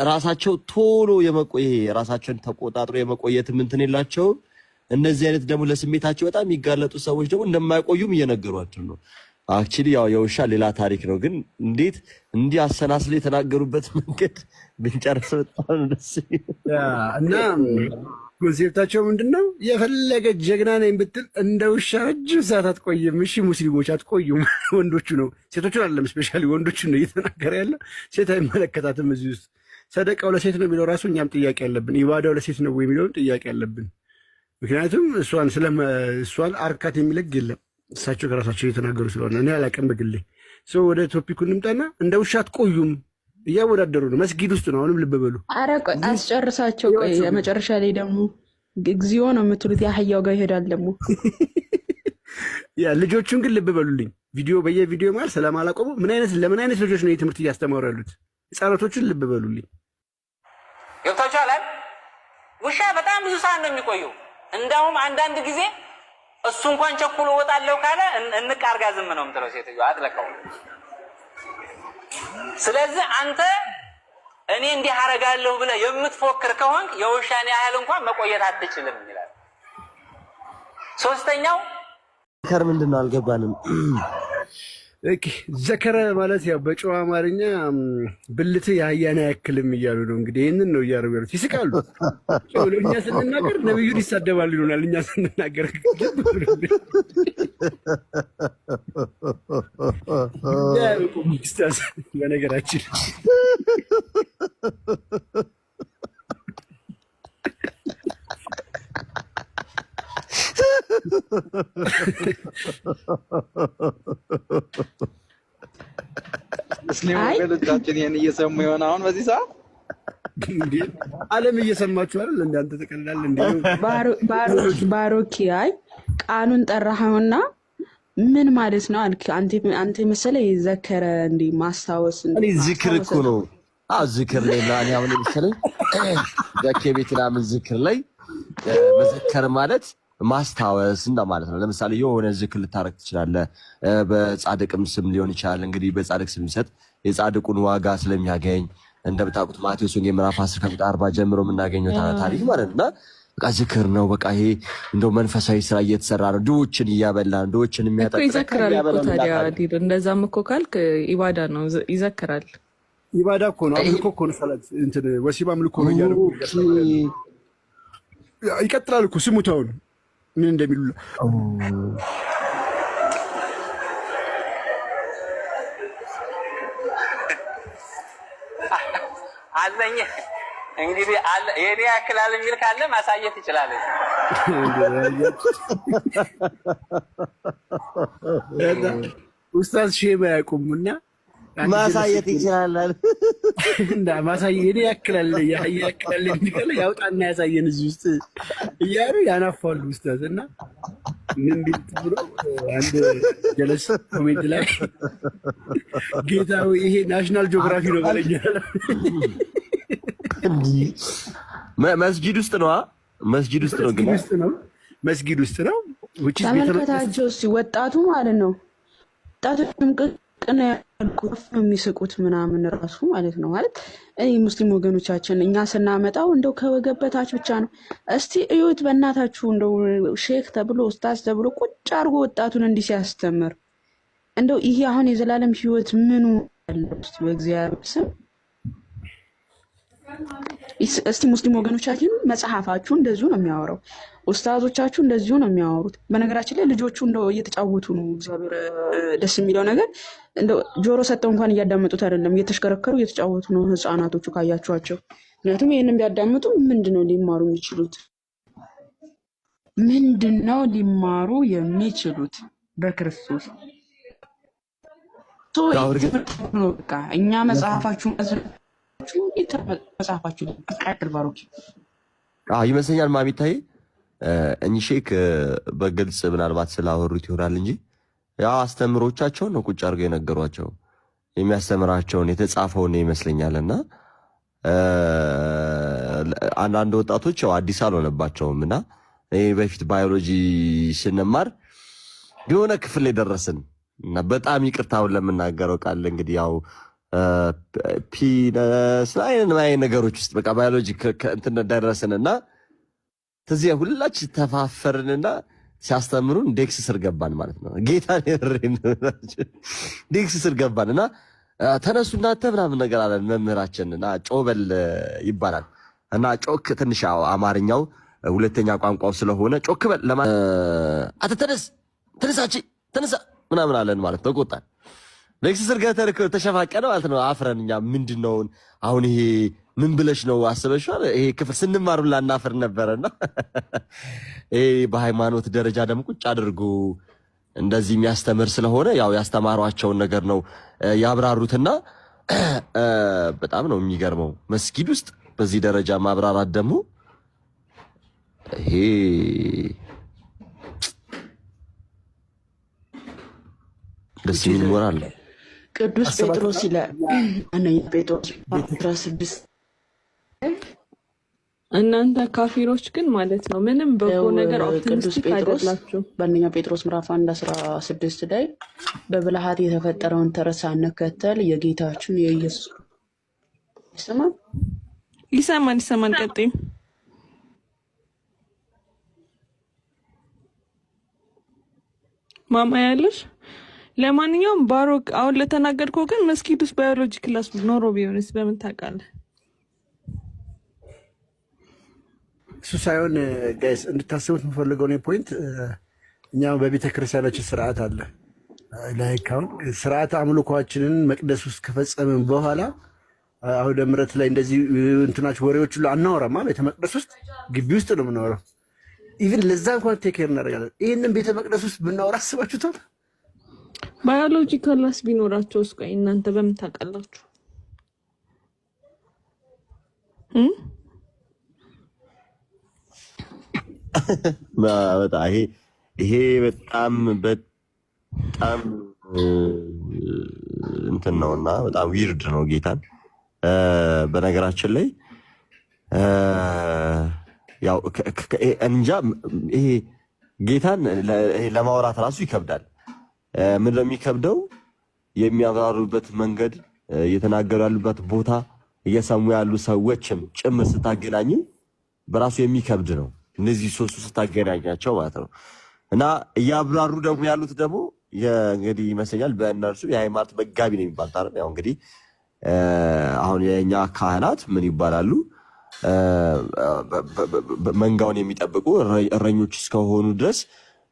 ራሳቸው ቶሎ የመቆየ ራሳቸውን ተቆጣጥሮ የመቆየት እንትን የላቸውም። እነዚህ አይነት ደግሞ ለስሜታቸው በጣም የሚጋለጡ ሰዎች ደግሞ እንደማይቆዩም እየነገሯቸው ነው። Actually ያው የውሻ ሌላ ታሪክ ነው፣ ግን እንዴት እንዲህ አሰናስሎ የተናገሩበት መንገድ ብንጨርስ በጣም ደስ እና concept ኣቸው ምንድነው? የፈለገ ጀግና ነኝ ብትል እንደ ውሻ ረጅም ሰዓት አትቆይም። እሺ ሙስሊሞች አትቆዩም። ወንዶቹ ነው፣ ሴቶቹን አይደለም፣ specially ወንዶቹ ነው እየተናገረ ያለው። ሴት አይመለከታትም እዚህ ውስጥ። ሰደቃው ለሴት ነው የሚለው ራሱ እኛም ጥያቄ አለብን። ኢባዳው ለሴት ነው የሚለውን ጥያቄ አለብን። ምክንያቱም እሷን አርካት የሚለግ የለም። እሳቸው ከራሳቸው እየተናገሩ ስለሆነ እኔ አላውቅም በግሌ። ወደ topic ኡ እንምጣና እንደ ውሻ አትቆዩም እያወዳደሩ ነው። መስጊድ ውስጥ ነው። አሁንም ልብ በሉ። ኧረ ቆይ አስጨርሳቸው። ቆይ መጨረሻ ላይ ደግሞ እግዚኦ ነው የምትሉት። የአህያው ጋር ይሄዳል ደግሞ። ያ ልጆቹን ግን ልብ በሉልኝ። ቪዲዮ በየቪዲዮ ማለት ስለማላቆሙ ምን አይነት ለምን አይነት ልጆች ነው የትምህርት እያስተማሩ ያሉት? ህፃናቶቹን ልብ በሉልኝ። ገብታችኋል? ውሻ በጣም ብዙ ሰዓት ነው የሚቆየው። እንዳውም አንዳንድ ጊዜ እሱ እንኳን ቸኩሎ እወጣለሁ ካለ እንቅ አድርጋ ዝም ነው የምትለው ሴትዮዋ፣ አትለቀውም። ስለዚህ አንተ እኔ እንዲህ አደርጋለሁ ብለህ የምትፎክር ከሆንክ የውሻን ያህል እንኳን መቆየት አትችልም ይላል። ሶስተኛው ዘከር ምንድን ነው አልገባንም። Okay ዘከረ ማለት ያው በጨዋ አማርኛ ብልት የአህያን አያክልም እያሉ ነው። እንግዲህ ይህንን ነው እያደረጉ ያሉት። ይስቃሉ። እኛ ስንናገር ነብዩን ይሳደባሉ ይሉናል። እኛ ስንናገር በነገራችን ሙስሊም አይ ወገኖቻችን ይህን እየሰሙ የሆነ አሁን በዚህ ሰዓት? እንዴ ዓለም እየሰማችሁ አይደል? እንደ አንተ ተቀላል እንዴ? ባሮኪ፣ አይ ቃሉን ጠራኸውና ምን ማለት ነው አልክ። አንተ መሰለ የዘከረ እንዲ ማስታወስ እኔ ዝክር እኮ ማስታወስ ነው። አዎ ዝክር ላይ ምናምን አሁን መሰለኝ ዘኬ ቤት ምናምን ዝክር ላይ መዘከር ማለት ማስታወስ እንደማለት ነው። ለምሳሌ የሆነ ዝክር ልታረግ ትችላለህ። በጻድቅም ስም ሊሆን ይችላል። እንግዲህ በጻድቅ ስም ሲሰጥ የጻድቁን ዋጋ ስለሚያገኝ እንደምታውቁት ማቴዎስ ወንጌል ምዕራፍ 10 ከቁጥር 40 ጀምሮ የምናገኘው ታሪክ ማለት ነው። እና በቃ ዝክር ነው። በቃ ይሄ እንደው መንፈሳዊ ስራ እየተሰራ ነው። ድሆችን እያበላ ነው። ድሆችን እኮ የሚያጠጣ ይዘክራል እኮ የሚያበላ ታዲያ አምላክ አለ። ዲል እንደዛም እኮ ካልክ ኢባዳ ነው፣ ይዘክራል። ኢባዳ እኮ ነው፣ አምልኮ እኮ ነው። ሰላት እንትን ወሲብ አምልኮ ነው እያለ እኮ እያስተማረ ያለው። ይቀጥላል እኮ፣ ስሙት አሁን ምን እንደሚሉ። አለኝ እንግዲህ አለ የኔ ያክላል የሚል ካለ ማሳየት ይችላል። ኡስታዝ shame አያውቁም እና ማሳየት ይችላል። እና ማሳየት የኔ ያክላል ያክላል የሚል ያውጣና ያሳየን እዚህ ውስጥ እያሉ ያናፋሉ ኡስታዝ። እና ምን ቢል ብሎ አንድ ጀለስ comment ላይ "ጌታ ሆይ፣ ይሄ National Geography ነው በለኝ" አለ። መስጂድ ውስጥ ነው፣ መስጂድ ውስጥ ነው ግን መስጊድ ውስጥ ነው፣ መስጊድ ውስጥ ነው፣ which is ቤተ መቅደስ። ተመልከታቸው እስኪ ወጣቱ ማለት ነው። ወጣቱ ድምቅቅ ነው ያልኩት ነው የሚስቁት ምናምን ራሱ ማለት ነው። ማለት እኔ ሙስሊም ወገኖቻችን እኛ ስናመጣው እንደው ከወገብ በታች ብቻ ነው። እስቲ እዩት በእናታችሁ፣ እንደው ሼክ ተብሎ ኡስታዝ ተብሎ ቁጭ አድርጎ ወጣቱን እንዲህ ሲያስተምር እንደው ይሄ አሁን የዘላለም ሕይወት ምኑ ያለው? እስቲ በእግዚአብሔር ስም እስቲ ሙስሊም ወገኖቻችን መጽሐፋችሁ እንደዚሁ ነው የሚያወራው። ኡስታዞቻችሁ እንደዚሁ ነው የሚያወሩት። በነገራችን ላይ ልጆቹ እንደው እየተጫወቱ ነው። እግዚአብሔር ደስ የሚለው ነገር እንደው ጆሮ ሰጥተው እንኳን እያዳመጡት አይደለም፣ እየተሽከረከሩ እየተጫወቱ ነው ህፃናቶቹ ካያችኋቸው። ምክንያቱም ይህንን ቢያዳምጡ ምንድን ነው ሊማሩ የሚችሉት? ምንድን ነው ሊማሩ የሚችሉት በክርስቶስ? So ያው እርግጥ ትምህርት ነው በቃ። እኛ መጽሐፋችሁ መጽሐፋችሁ ቀጥል ባሮኪ። አዎ ይመስለኛል ማሚታይ እኚህ ሼክ በግልጽ ምናልባት ስላወሩት ይሆናል እንጂ ያው አስተምሮቻቸውን ነው ቁጭ አድርገው የነገሯቸው፣ የሚያስተምራቸውን የተጻፈውን ይመስለኛል። እና አንዳንድ ወጣቶች ያው አዲስ አልሆነባቸውም። እና እኔ በፊት ባዮሎጂ ስንማር የሆነ ክፍል ላይ ደረስን እና በጣም ይቅርታውን ለምናገረው ቃል እንግዲህ ያው penis አይነት ነገሮች ውስጥ በቃ ባዮሎጂ እንትን ደረስን እና ትዚያ ሁላችን ተፋፈርንና ሲያስተምሩን desk ስር ገባን ማለት ነው። ጌታ desk ስር ገባን እና ተነሱ እናንተ ምናምን ነገር አለን መምህራችን እና ጮበል ይባላል እና ጮክ ትንሽ ያው አማርኛው ሁለተኛ ቋንቋው ስለሆነ ጮክ በል ለማ አንተ ተነስ ተነሳች ተነሳ ምናምን አለን ማለት ነው። ተቆጣን። desk ስር ገብተን እኮ ተሸፋቀነ ማለት ነው። አፍረን እኛ ምንድነው አሁን ይሄ ምን ብለሽ ነው አስበሽዋል? ይሄ ክፍል ስንማር ሁላ እናፍር ነበረና ይሄ በሃይማኖት ደረጃ ደግሞ ቁጭ አድርጎ እንደዚህ የሚያስተምር ስለሆነ ያው ያስተማሯቸውን ነገር ነው ያብራሩትና በጣም ነው የሚገርመው። መስጊድ ውስጥ በዚህ ደረጃ ማብራራት ደግሞ ይሄ ደስ የሚል ሞራል ነው። ቅዱስ ጴጥሮስ ይላል አንደኛ ጴጥሮስ 16። እናንተ ካፊሮች ግን ማለት ነው ምንም በጎ ነገር ቅዱስ optimistic ጴጥሮስ አይደላችሁ። በአንደኛ ጴጥሮስ ምዕራፍ 1:16 ላይ በብልሃት የተፈጠረውን ተረት ሳንከተል የጌታችን የኢየሱስ ይሰማል። ይሰማል ይሰማል። ቀጥይ። ማማ ያለሽ ለማንኛውም ባሮክ አሁን ለተናገርከው ግን መስጊድ ውስጥ ባዮሎጂ class ኖሮ ቢሆንስ በምን ታውቃለህ? እሱ ሳይሆን guys እንድታስቡት የምፈልገው ነው point፣ እኛ በቤተ ክርስቲያናችን ስርዓት አለ። Like አሁን ስርዓት አምልኳችንን መቅደስ ውስጥ ከፈጸምን በኋላ አውደ ምሕረት ላይ እንደዚህ እንትናች ወሬዎች ሁሉ አናወራማ። ቤተ መቅደስ ውስጥ ግቢ ውስጥ ነው የምናወራው። Even ለዛ እንኳን take care እናደርጋለን። ይህንን ቤተ መቅደስ ውስጥ ብናወራ አስባችሁታል? Biological ስ ቢኖራቸው ቆይ እናንተ በምን ታውቃላችሁ? እም? በጣም ይሄ በጣም በጣም እንትን ነውና በጣም weird ነው ጌታን። በነገራችን ላይ ያው እንጃ ይሄ ጌታን ለማውራት ራሱ ይከብዳል። ምን ነው የሚከብደው? የሚያብራሩበት መንገድ፣ እየተናገሩ ያሉበት ቦታ፣ እየሰሙ ያሉ ሰዎችም ጭምር ስታገናኙ በራሱ የሚከብድ ነው። እነዚህ ሶስቱ ስታገናኛቸው ማለት ነው። እና እያብራሩ ደግሞ ያሉት ደግሞ እንግዲህ ይመስለኛል በእነርሱ የሃይማኖት መጋቢ ነው የሚባሉት አይደል? ያው እንግዲህ አሁን የእኛ ካህናት ምን ይባላሉ? መንጋውን የሚጠብቁ እረኞች እስከሆኑ ድረስ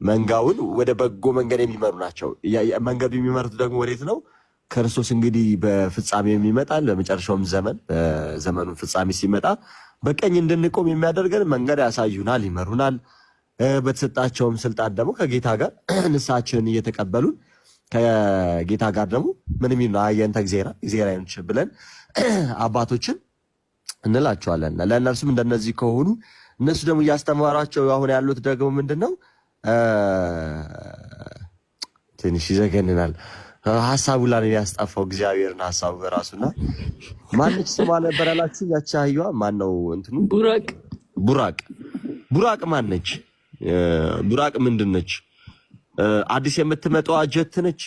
መንጋውን ወደ በጎ መንገድ የሚመሩ ናቸው። መንገዱ የሚመሩት ደግሞ ወዴት ነው? ክርስቶስ እንግዲህ በፍጻሜ የሚመጣል በመጨረሻውም ዘመን በዘመኑ ፍጻሜ ሲመጣ በቀኝ እንድንቆም የሚያደርገን መንገድ ያሳዩናል፣ ይመሩናል። በተሰጣቸውም ስልጣን ደግሞ ከጌታ ጋር ንስሐችንን እየተቀበሉን ከጌታ ጋር ደግሞ ምን የሚሉ አየንተ እግዚአብሔር እግዚአብሔር ብለን አባቶችን እንላቸዋለን። ለእነርሱም እንደነዚህ ከሆኑ እነሱ ደግሞ እያስተማሯቸው አሁን ያሉት ደግሞ ምንድን ነው? ትንሽ ይዘገንናል። ሀሳቡ ላይ ነው ያስጠፋው እግዚአብሔርን ሀሳቡ በራሱና ማነች ስሟ ነበር ያላችሁ? ያቺ አህያዋ ማን ነው እንትኑ? ቡራቅ። ቡራቅ። ቡራቅ ማን ነች? ቡራቅ ምንድን ነች? አዲስ የምትመጣዋ ጀት ነች?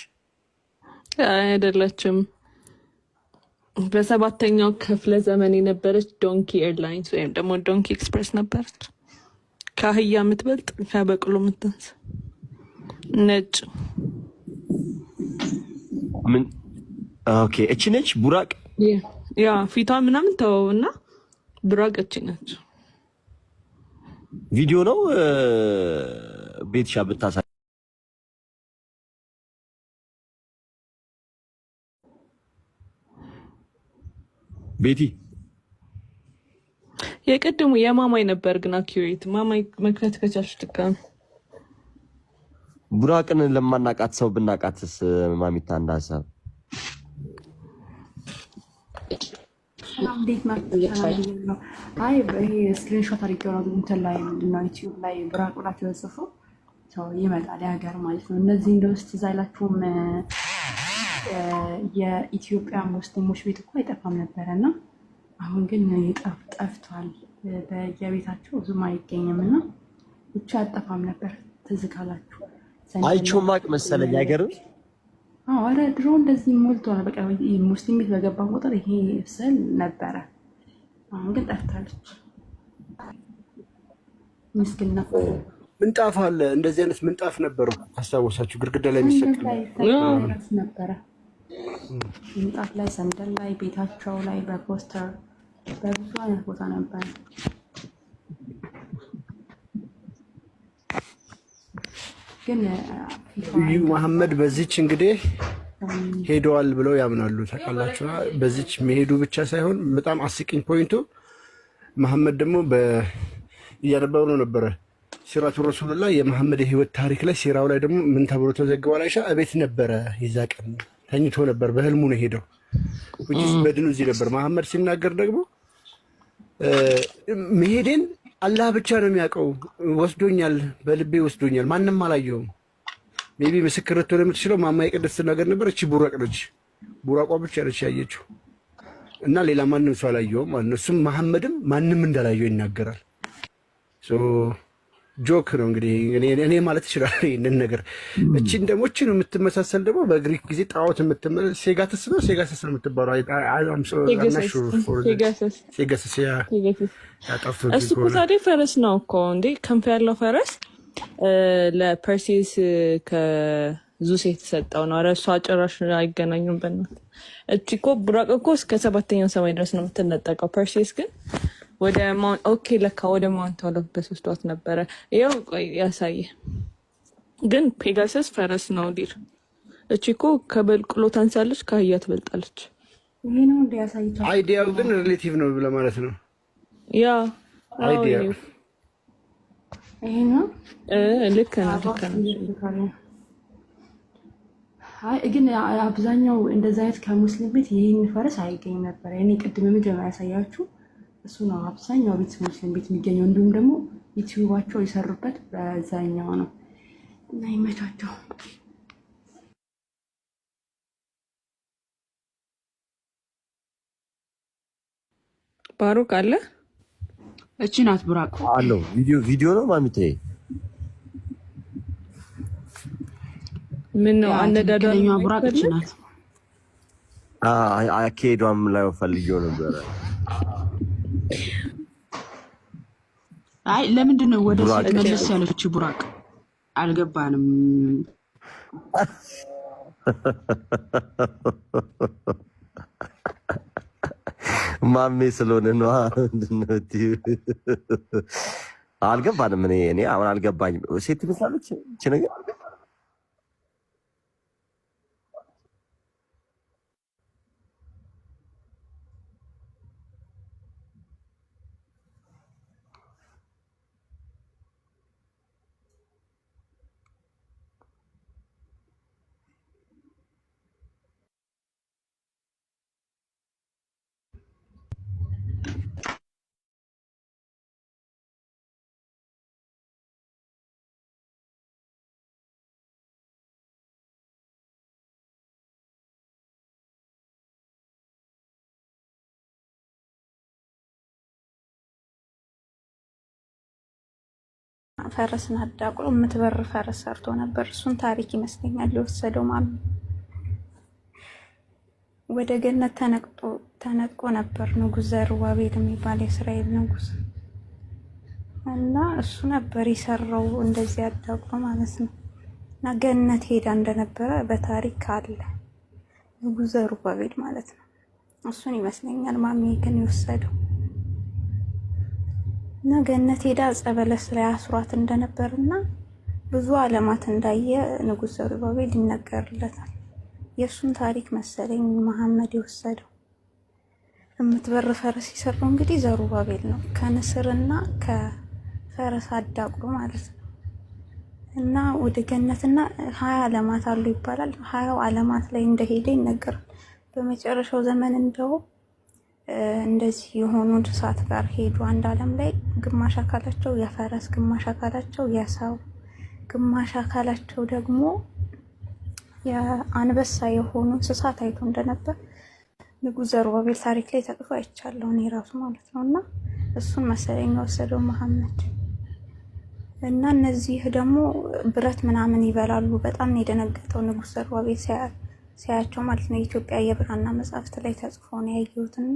አይደለችም። በሰባተኛው ክፍለ ዘመን የነበረች Donkey Airlines ወይም ደግሞ Donkey Express ነበረች። ከአህያ የምትበልጥ ከበቅሎ የምታንስ ነጭ። ምን? Okay፣ እቺ ነች ቡራቅ። Yeah፣ ፊቷ ምናምን ተወው እና ቡራቅ እቺ ነች። ቪዲዮ ነው ቤትሻ ብታሳይ። ቤቲ። የቅድሙ የማማይ ነበር ግን accurate ማማይ መክፈት ከቻልሽ ድጋሚ። ቡራቅን ለማናቃት ሰው ብናቃትስ ማሚታ እንደ ሀሳብ? ሰላም፣ እንዴት ናችሁ? ሰላም ብያለሁ። አይ ይሄ screenshot አድርጌው ነው፣ እንትን ላይ ምንድን ነው ዩቲዩብ ላይ ብራቅ ብላችሁ ጽፉ ሰው ይመጣል የሀገር ማለት ነው። እነዚህ እንደው እስኪ ትዝ አይላችሁም? የኢትዮጵያ ሙስሊሞች ቤት እኮ አይጠፋም ነበረ እና አሁን ግን ጠፍቷል። በየቤታቸው ብዙም አይገኝም እና ብቻ አጠፋም ነበር ትዝ ካላችሁ። ሰንደል አይቼው ማቅ መሰለኝ፣ አይገርም? አዎ፣ ኧረ ድሮ እንደዚህ ሞልቶ ነው። በቃ ሙስሊም ቤት በገባን ቁጥር ይሄ ስዕል ነበረ። አሁን ግን ጠፍታለች። ምስኪን ነው። ምንጣፍ አለ። እንደዚህ አይነት ምንጣፍ ነበሩ ካስታወሳችሁ፣ ግድግዳ ላይ ሰንደል የሚሰቀል ላይ ሰንደል ላይ ነበረ። ምንጣፍ ላይ፣ ሰንደል ላይ፣ ቤታቸው ላይ በፖስተር በብዙ አይነት ቦታ ነበረ። ግን ፊቷ ነብዩ መሐመድ በዚች እንግዲህ ሄደዋል ብለው ያምናሉ። ታውቃላችሁ፣ በዚች መሄዱ ብቻ ሳይሆን በጣም አስቂኝ point ኡ መሐመድ ደግሞ እያነበብነው ነበረ ሲራቱ ረሱሉላህ የመሐመድ የህይወት ታሪክ ላይ ሲራው ላይ ደግሞ ምን ተብሎ ተዘግቧል? አይሻ እቤት ነበረ የዛ ቀን ተኝቶ ነበር፣ በህልሙ ነው ሄደው which is በድኑ እዚህ ነበር። መሐመድ ሲናገር ደግሞ መሄዴን አላህ ብቻ ነው የሚያውቀው፣ ወስዶኛል፣ በልቤ ወስዶኛል፣ ማንም አላየውም። Maybe ምስክር ልትሆን የምትችለው ማማ የቅድስት ነገር ነበር። እቺ ቡራቅ ነች፣ ቡራቋ ብቻ ነች ያየችው እና ሌላ ማንም ሰው አላየውም ማለት ነው። እሱም መሐመድም ማንም እንዳላየው ይናገራል። Joke ነው እንግዲህ እኔ ማለት ይችላል ይህንን ነገር። እቺን ደግሞ እቺን የምትመሳሰል ደግሞ በግሪክ ጊዜ ጣዖት ሴጋትስ ነው ሴጋሰስ ነው የምትባለው። ፔጋሰስ። ሴጋሰስ ፔጋሰስ። ያጠፍቶብኝ እሱ እኮ ከሆነ። ታዲያ ፈረስ ነው እኮ እንዴ! ክንፍ ያለው ፈረስ ለፐርሲስ ከዙስ የተሰጠው ነው። ኧረ እሷ ጭራሽ አይገናኙም። በእናትህ እቺ እኮ ቡራቅ እኮ እስከ ሰባተኛው ሰማይ ድረስ ነው የምትነጠቀው። ፐርሲስ ግን ወደ Mount okay፣ ለካ ወደ Mount ኦሎምፐስ ወስዷት ነበረ። ይኸው ቆይ ያሳየ። ግን ፔጋሰስ ፈረስ ነው dear። እቺ እኮ ከበቅሎ ታንሳለች፣ ከአህያ ትበልጣለች። ይሄ ነው እንደ ያሳይቷል። Idea ው ግን relative ነው ለማለት ነው። Yeah፣ አዎ። Idea ይኸው። ይሄ ነው። ልክ ነው፣ ልክ ነው። አይ ግን አብዛኛው እንደዚ አይነት ከሙስሊም ቤት ይህን ፈረስ አይገኝም ነበር። እኔ ቅድም የመጀመሪያ ያሳያችሁ እሱ ነው አብዛኛው ቤት ሙስሊም ቤት የሚገኘው። እንዲሁም ደግሞ ዩቲዩባቸው የሰሩበት በዛኛው ነው እና ይመቻቸው። ባሩክ አለ። እቺ ናት ቡራቅ። አለው ቪዲዮ ቪዲዮ ነው ማሚቴ። ምን ነው ያ አነዳዷን ትክክለኛዋ ማየት ቡራቅ እቺ ፈለግ? ናት። አካሄዷም ላይ ፈልጌው ነበረ። አይ ለምንድን ነው ወደ ቡራቅ ሴት መለስ ያለች ቡራቅ? አልገባንም። ማሜ ስለሆነ ነው። ምንድን ነው የምትይው? አልገባንም። እኔ አሁን አልገባኝም። ሴት ትመስላለች እቺ ነገር። ፈረስን አዳቅሎ የምትበር ፈረስ ሰርቶ ነበር። እሱን ታሪክ ይመስለኛል የወሰደው ማሚ። ወደ ገነት ተነጥቆ ነበር ንጉሥ ዘሩባቤል የሚባል የእስራኤል ንጉሥ እና እሱ ነበር የሰራው እንደዚህ አዳቅሎ ማለት ነው። እና ገነት ሄዳ እንደነበረ በታሪክ አለ ንጉሥ ዘሩባቤል ማለት ነው። እሱን ይመስለኛል ማሚ ግን የወሰደው እና ገነት ሄዳ ዕፀ በለስ ላይ አስሯት እንደነበርና ብዙ ዓለማት እንዳየ ንጉሥ ዘሩባቤል ይነገርለታል። የእሱን ታሪክ መሰለኝ መሐመድ የወሰደው። የምትበር ፈረስ የሰራው እንግዲህ ዘሩባቤል ነው፣ ከንስርና ከፈረስ አዳቅሎ ማለት ነው። እና ወደ ገነትና 20 ዓለማት አሉ ይባላል። 20ው ዓለማት ላይ እንደሄደ ይነገራል። በመጨረሻው ዘመን እንደው እንደዚህ የሆኑ እንስሳት ጋር ሄዱ። አንድ ዓለም ላይ ግማሽ አካላቸው የፈረስ፣ ግማሽ አካላቸው የሰው፣ ግማሽ አካላቸው ደግሞ የአንበሳ የሆኑ እንስሳት አይቶ እንደነበር ንጉሥ ዘሩባቤል ታሪክ ላይ ተጽፎ አይቻለሁ እኔ ራሱ ማለት ነው። እና እሱን መሰለኝ የወሰደው መሐመድ። እና እነዚህ ደግሞ ብረት ምናምን ይበላሉ። በጣም ነው የደነገጠው ንጉሥ ዘሩባቤል ሲያያቸው ማለት ነው። የኢትዮጵያ የብራና መጽሐፍት ላይ ተጽፎ ነው ያየሁትና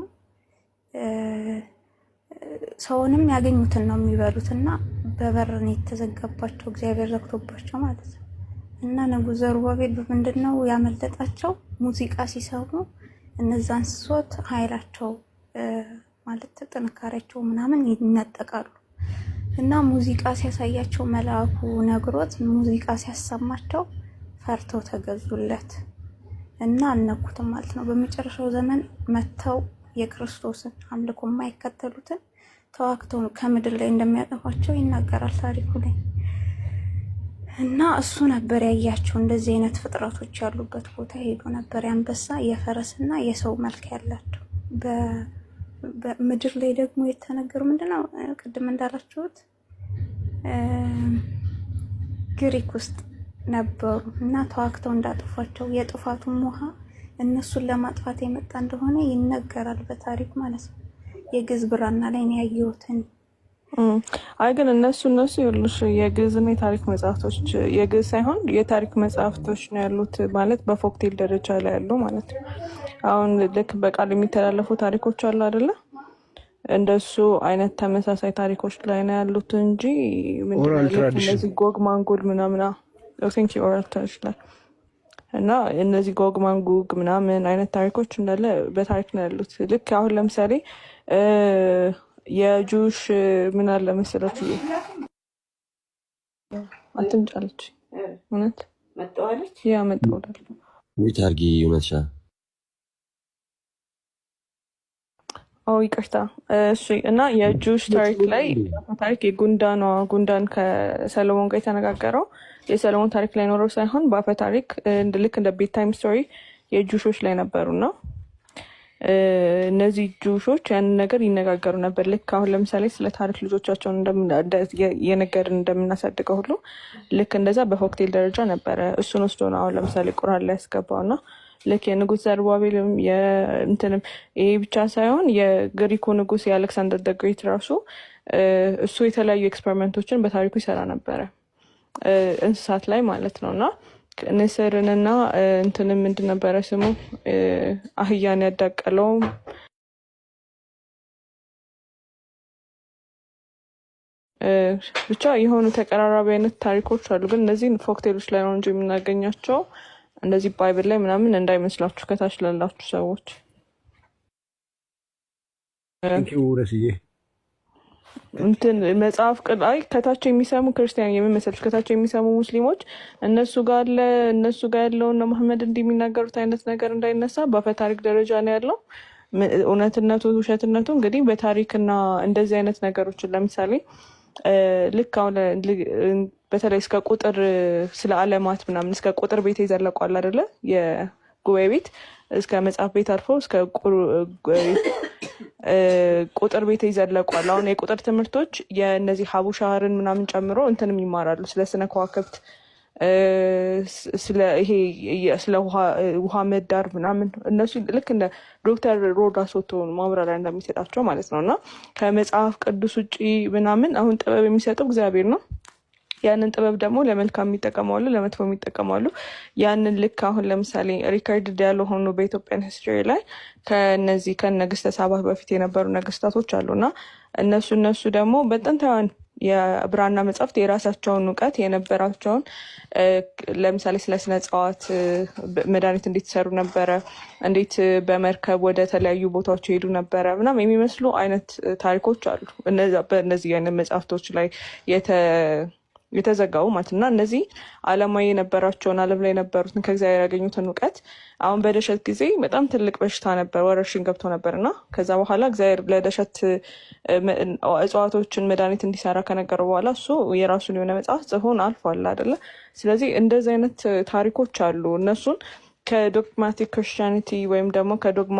ሰውንም ያገኙትን ነው የሚበሉት እና በበር ነው የተዘጋባቸው፣ እግዚአብሔር ዘግቶባቸው ማለት ነው። እና ንጉሥ ዘሩባቤል በምንድን ነው ያመለጣቸው? ሙዚቃ ሲሰሙ እነዛ እንስሶት ኃይላቸው ማለት ጥንካሬያቸው ምናምን ይነጠቃሉ። እና ሙዚቃ ሲያሳያቸው መልአኩ ነግሮት ሙዚቃ ሲያሰማቸው ፈርተው ተገዙለት እና አልነኩትም ማለት ነው። በመጨረሻው ዘመን መጥተው የክርስቶስን አምልኮ የማይከተሉትን ተዋግተው ከምድር ላይ እንደሚያጠፏቸው ይናገራል ታሪኩ ላይ። እና እሱ ነበር ያያቸው እንደዚህ አይነት ፍጥረቶች ያሉበት ቦታ ሄዶ ነበር። የአንበሳ የፈረስና የሰው መልክ ያላቸው በምድር ላይ ደግሞ የተነገሩ ምንድነው ቅድም እንዳላችሁት ግሪክ ውስጥ ነበሩ እና ተዋግተው እንዳጠፏቸው የጥፋቱም ውሃ እነሱን ለማጥፋት የመጣ እንደሆነ ይነገራል በታሪክ ማለት ነው። የግዕዝ ብራና ላይ ነው ያየሁትን። አይ ግን እነሱ ይኸውልሽ የግዕዝና የታሪክ መጽሐፍቶች የግዕዝ ሳይሆን የታሪክ መጽሐፍቶች ነው ያሉት፣ ማለት በ folktale ደረጃ ላይ ያሉ ማለት ነው። አሁን ልክ በቃል የሚተላለፉ ታሪኮች አሉ አይደለ? እንደሱ አይነት ተመሳሳይ ታሪኮች ላይ ነው ያሉት እንጂ ምንድን ነው oral ልክ tradition እነዚህ ጎግ ማንጎግ ምናምን think oral tradition ላይ እና እነዚህ ጎግ ማንጎግ ምናምን አይነት ታሪኮች እንዳለ በታሪክ ነው ያሉት። ልክ አሁን ለምሳሌ የ Jewish ምን አለ መሰላችሁ፣ አትምጫለች እውነት ያ መጣውላል mute አድርጊ እውነትሻ። ኦ ይቅርታ። እሺ እና የ Jewish ታሪክ ላይ ታሪክ የጉንዳኗ ጉንዳን ከሰሎሞን ጋር የተነጋገረው የሰለሞን ታሪክ ላይ ኖረው ሳይሆን በአፈ ታሪክ ልክ እንደ bedtime story የ Jewish ኦች ላይ ነበሩና እነዚህ Jewish ኦች ያንን ነገር ይነጋገሩ ነበር። ልክ አሁን ለምሳሌ ስለ ታሪክ ልጆቻቸውን የነገርን እንደምናሳድገው ሁሉ ልክ እንደዛ በ folktale ደረጃ ነበረ። እሱን ወስዶ ነው አሁን ለምሳሌ ቁርአን ላይ ያስገባው። እና ልክ የንጉስ ዘሩባቤልም የእንትንም ይሄ ብቻ ሳይሆን የግሪኩ ንጉስ የአሌክሳንደር the Great ራሱ እሱ የተለያዩ experiment ኦችን በታሪኩ ይሰራ ነበረ፣ እንስሳት ላይ ማለት ነው። እና ንስርንና እንትንም ምንድን ነበረ ስሙ፣ አህያን ያዳቀለው፣ ብቻ የሆኑ ተቀራራቢ አይነት ታሪኮች አሉ። ግን እነዚህን folktale ኦች ላይ ነው እንጂ የምናገኛቸው እንደዚህ Bible ላይ ምናምን እንዳይመስላችሁ ከታች ላላችሁ ሰዎች። Thank you ረስዬ። እንትን መጽሐፍ አይ ከታች የሚሰሙ ክርስቲያን የሚመስልሽ ከታች የሚሰሙ ሙስሊሞች እነሱ ጋር አለ፣ እነሱ ጋር ያለውን ነው መሐመድ እንዲህ የሚናገሩት አይነት ነገር እንዳይነሳ በአፈ ታሪክ ደረጃ ነው ያለው። እውነትነቱ ውሸትነቱ እንግዲህ በታሪክና እንደዚህ አይነት ነገሮችን ለምሳሌ ልክ አሁን በተለይ እስከ ቁጥር ስለ ዓለማት ምናምን እስከ ቁጥር ቤት የዘለቋል አይደለ? የጉባኤ ቤት እስከ መጽሐፍ ቤት አልፎ እስከ ቁጥር ቤት ይዘለቋል። አሁን የቁጥር ትምህርቶች የእነዚህ ሀቡሻህርን ምናምን ጨምሮ እንትንም ይማራሉ፣ ስለ ስነ ከዋክብት፣ ስለ ይሄ ስለ ውሃ ምህዳር ምናምን፣ እነሱ ልክ እንደ ዶክተር ሮዳስ ወጥቶ ማብራሪያ እንደሚሰጣቸው ማለት ነው። እና ከመጽሐፍ ቅዱስ ውጭ ምናምን አሁን ጥበብ የሚሰጠው እግዚአብሔር ነው። ያንን ጥበብ ደግሞ ለመልካም የሚጠቀመዋሉ፣ ለመጥፎ የሚጠቀመዋሉ። ያንን ልክ አሁን ለምሳሌ record ያልሆኑ በ Ethiopian history ላይ ከነዚህ ከነግስተ ሳባ በፊት የነበሩ ነገስታቶች አሉ። እና እነሱ ደግሞ በጥንታውያን የብራና መጽሐፍት የራሳቸውን እውቀት የነበራቸውን፣ ለምሳሌ ስለ ስነ እጽዋት መድኃኒት እንዴት ይሰሩ ነበረ፣ እንዴት በመርከብ ወደ ተለያዩ ቦታዎች ይሄዱ ነበረ ምናምን የሚመስሉ አይነት ታሪኮች አሉ በእነዚህ አይነት መጽሐፍቶች ላይ የተዘጋቡ ማለት ነው። እና እነዚህ ዓለማዊ የነበራቸውን፣ ዓለም ላይ የነበሩትን፣ ከእግዚአብሔር ያገኙትን እውቀት፣ አሁን በደሸት ጊዜ በጣም ትልቅ በሽታ ነበር፣ ወረርሽኝ ገብቶ ነበር። እና ከዛ በኋላ እግዚአብሔር ለደሸት እጽዋቶችን መድኃኒት እንዲሰራ ከነገረው በኋላ እሱ የራሱን የሆነ መጽሐፍ ጽፎን አልፏል አይደለ? ስለዚህ እንደዚህ አይነት ታሪኮች አሉ። እነሱን ከ dogmatic Christianity ወይም ደግሞ ከዶግማ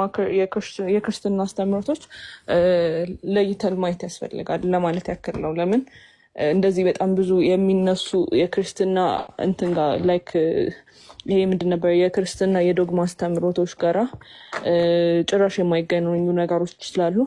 የክርስትና አስተምህሮቶች ለይተን ማየት ያስፈልጋል ለማለት ያክል ነው። ለምን እንደዚህ በጣም ብዙ የሚነሱ የክርስትና እንትን ጋር like ይሄ ምንድን ነበር የክርስትና የዶግማ አስተምህሮቶች ጋራ ጭራሽ የማይገናኙ ነገሮች ስላሉ።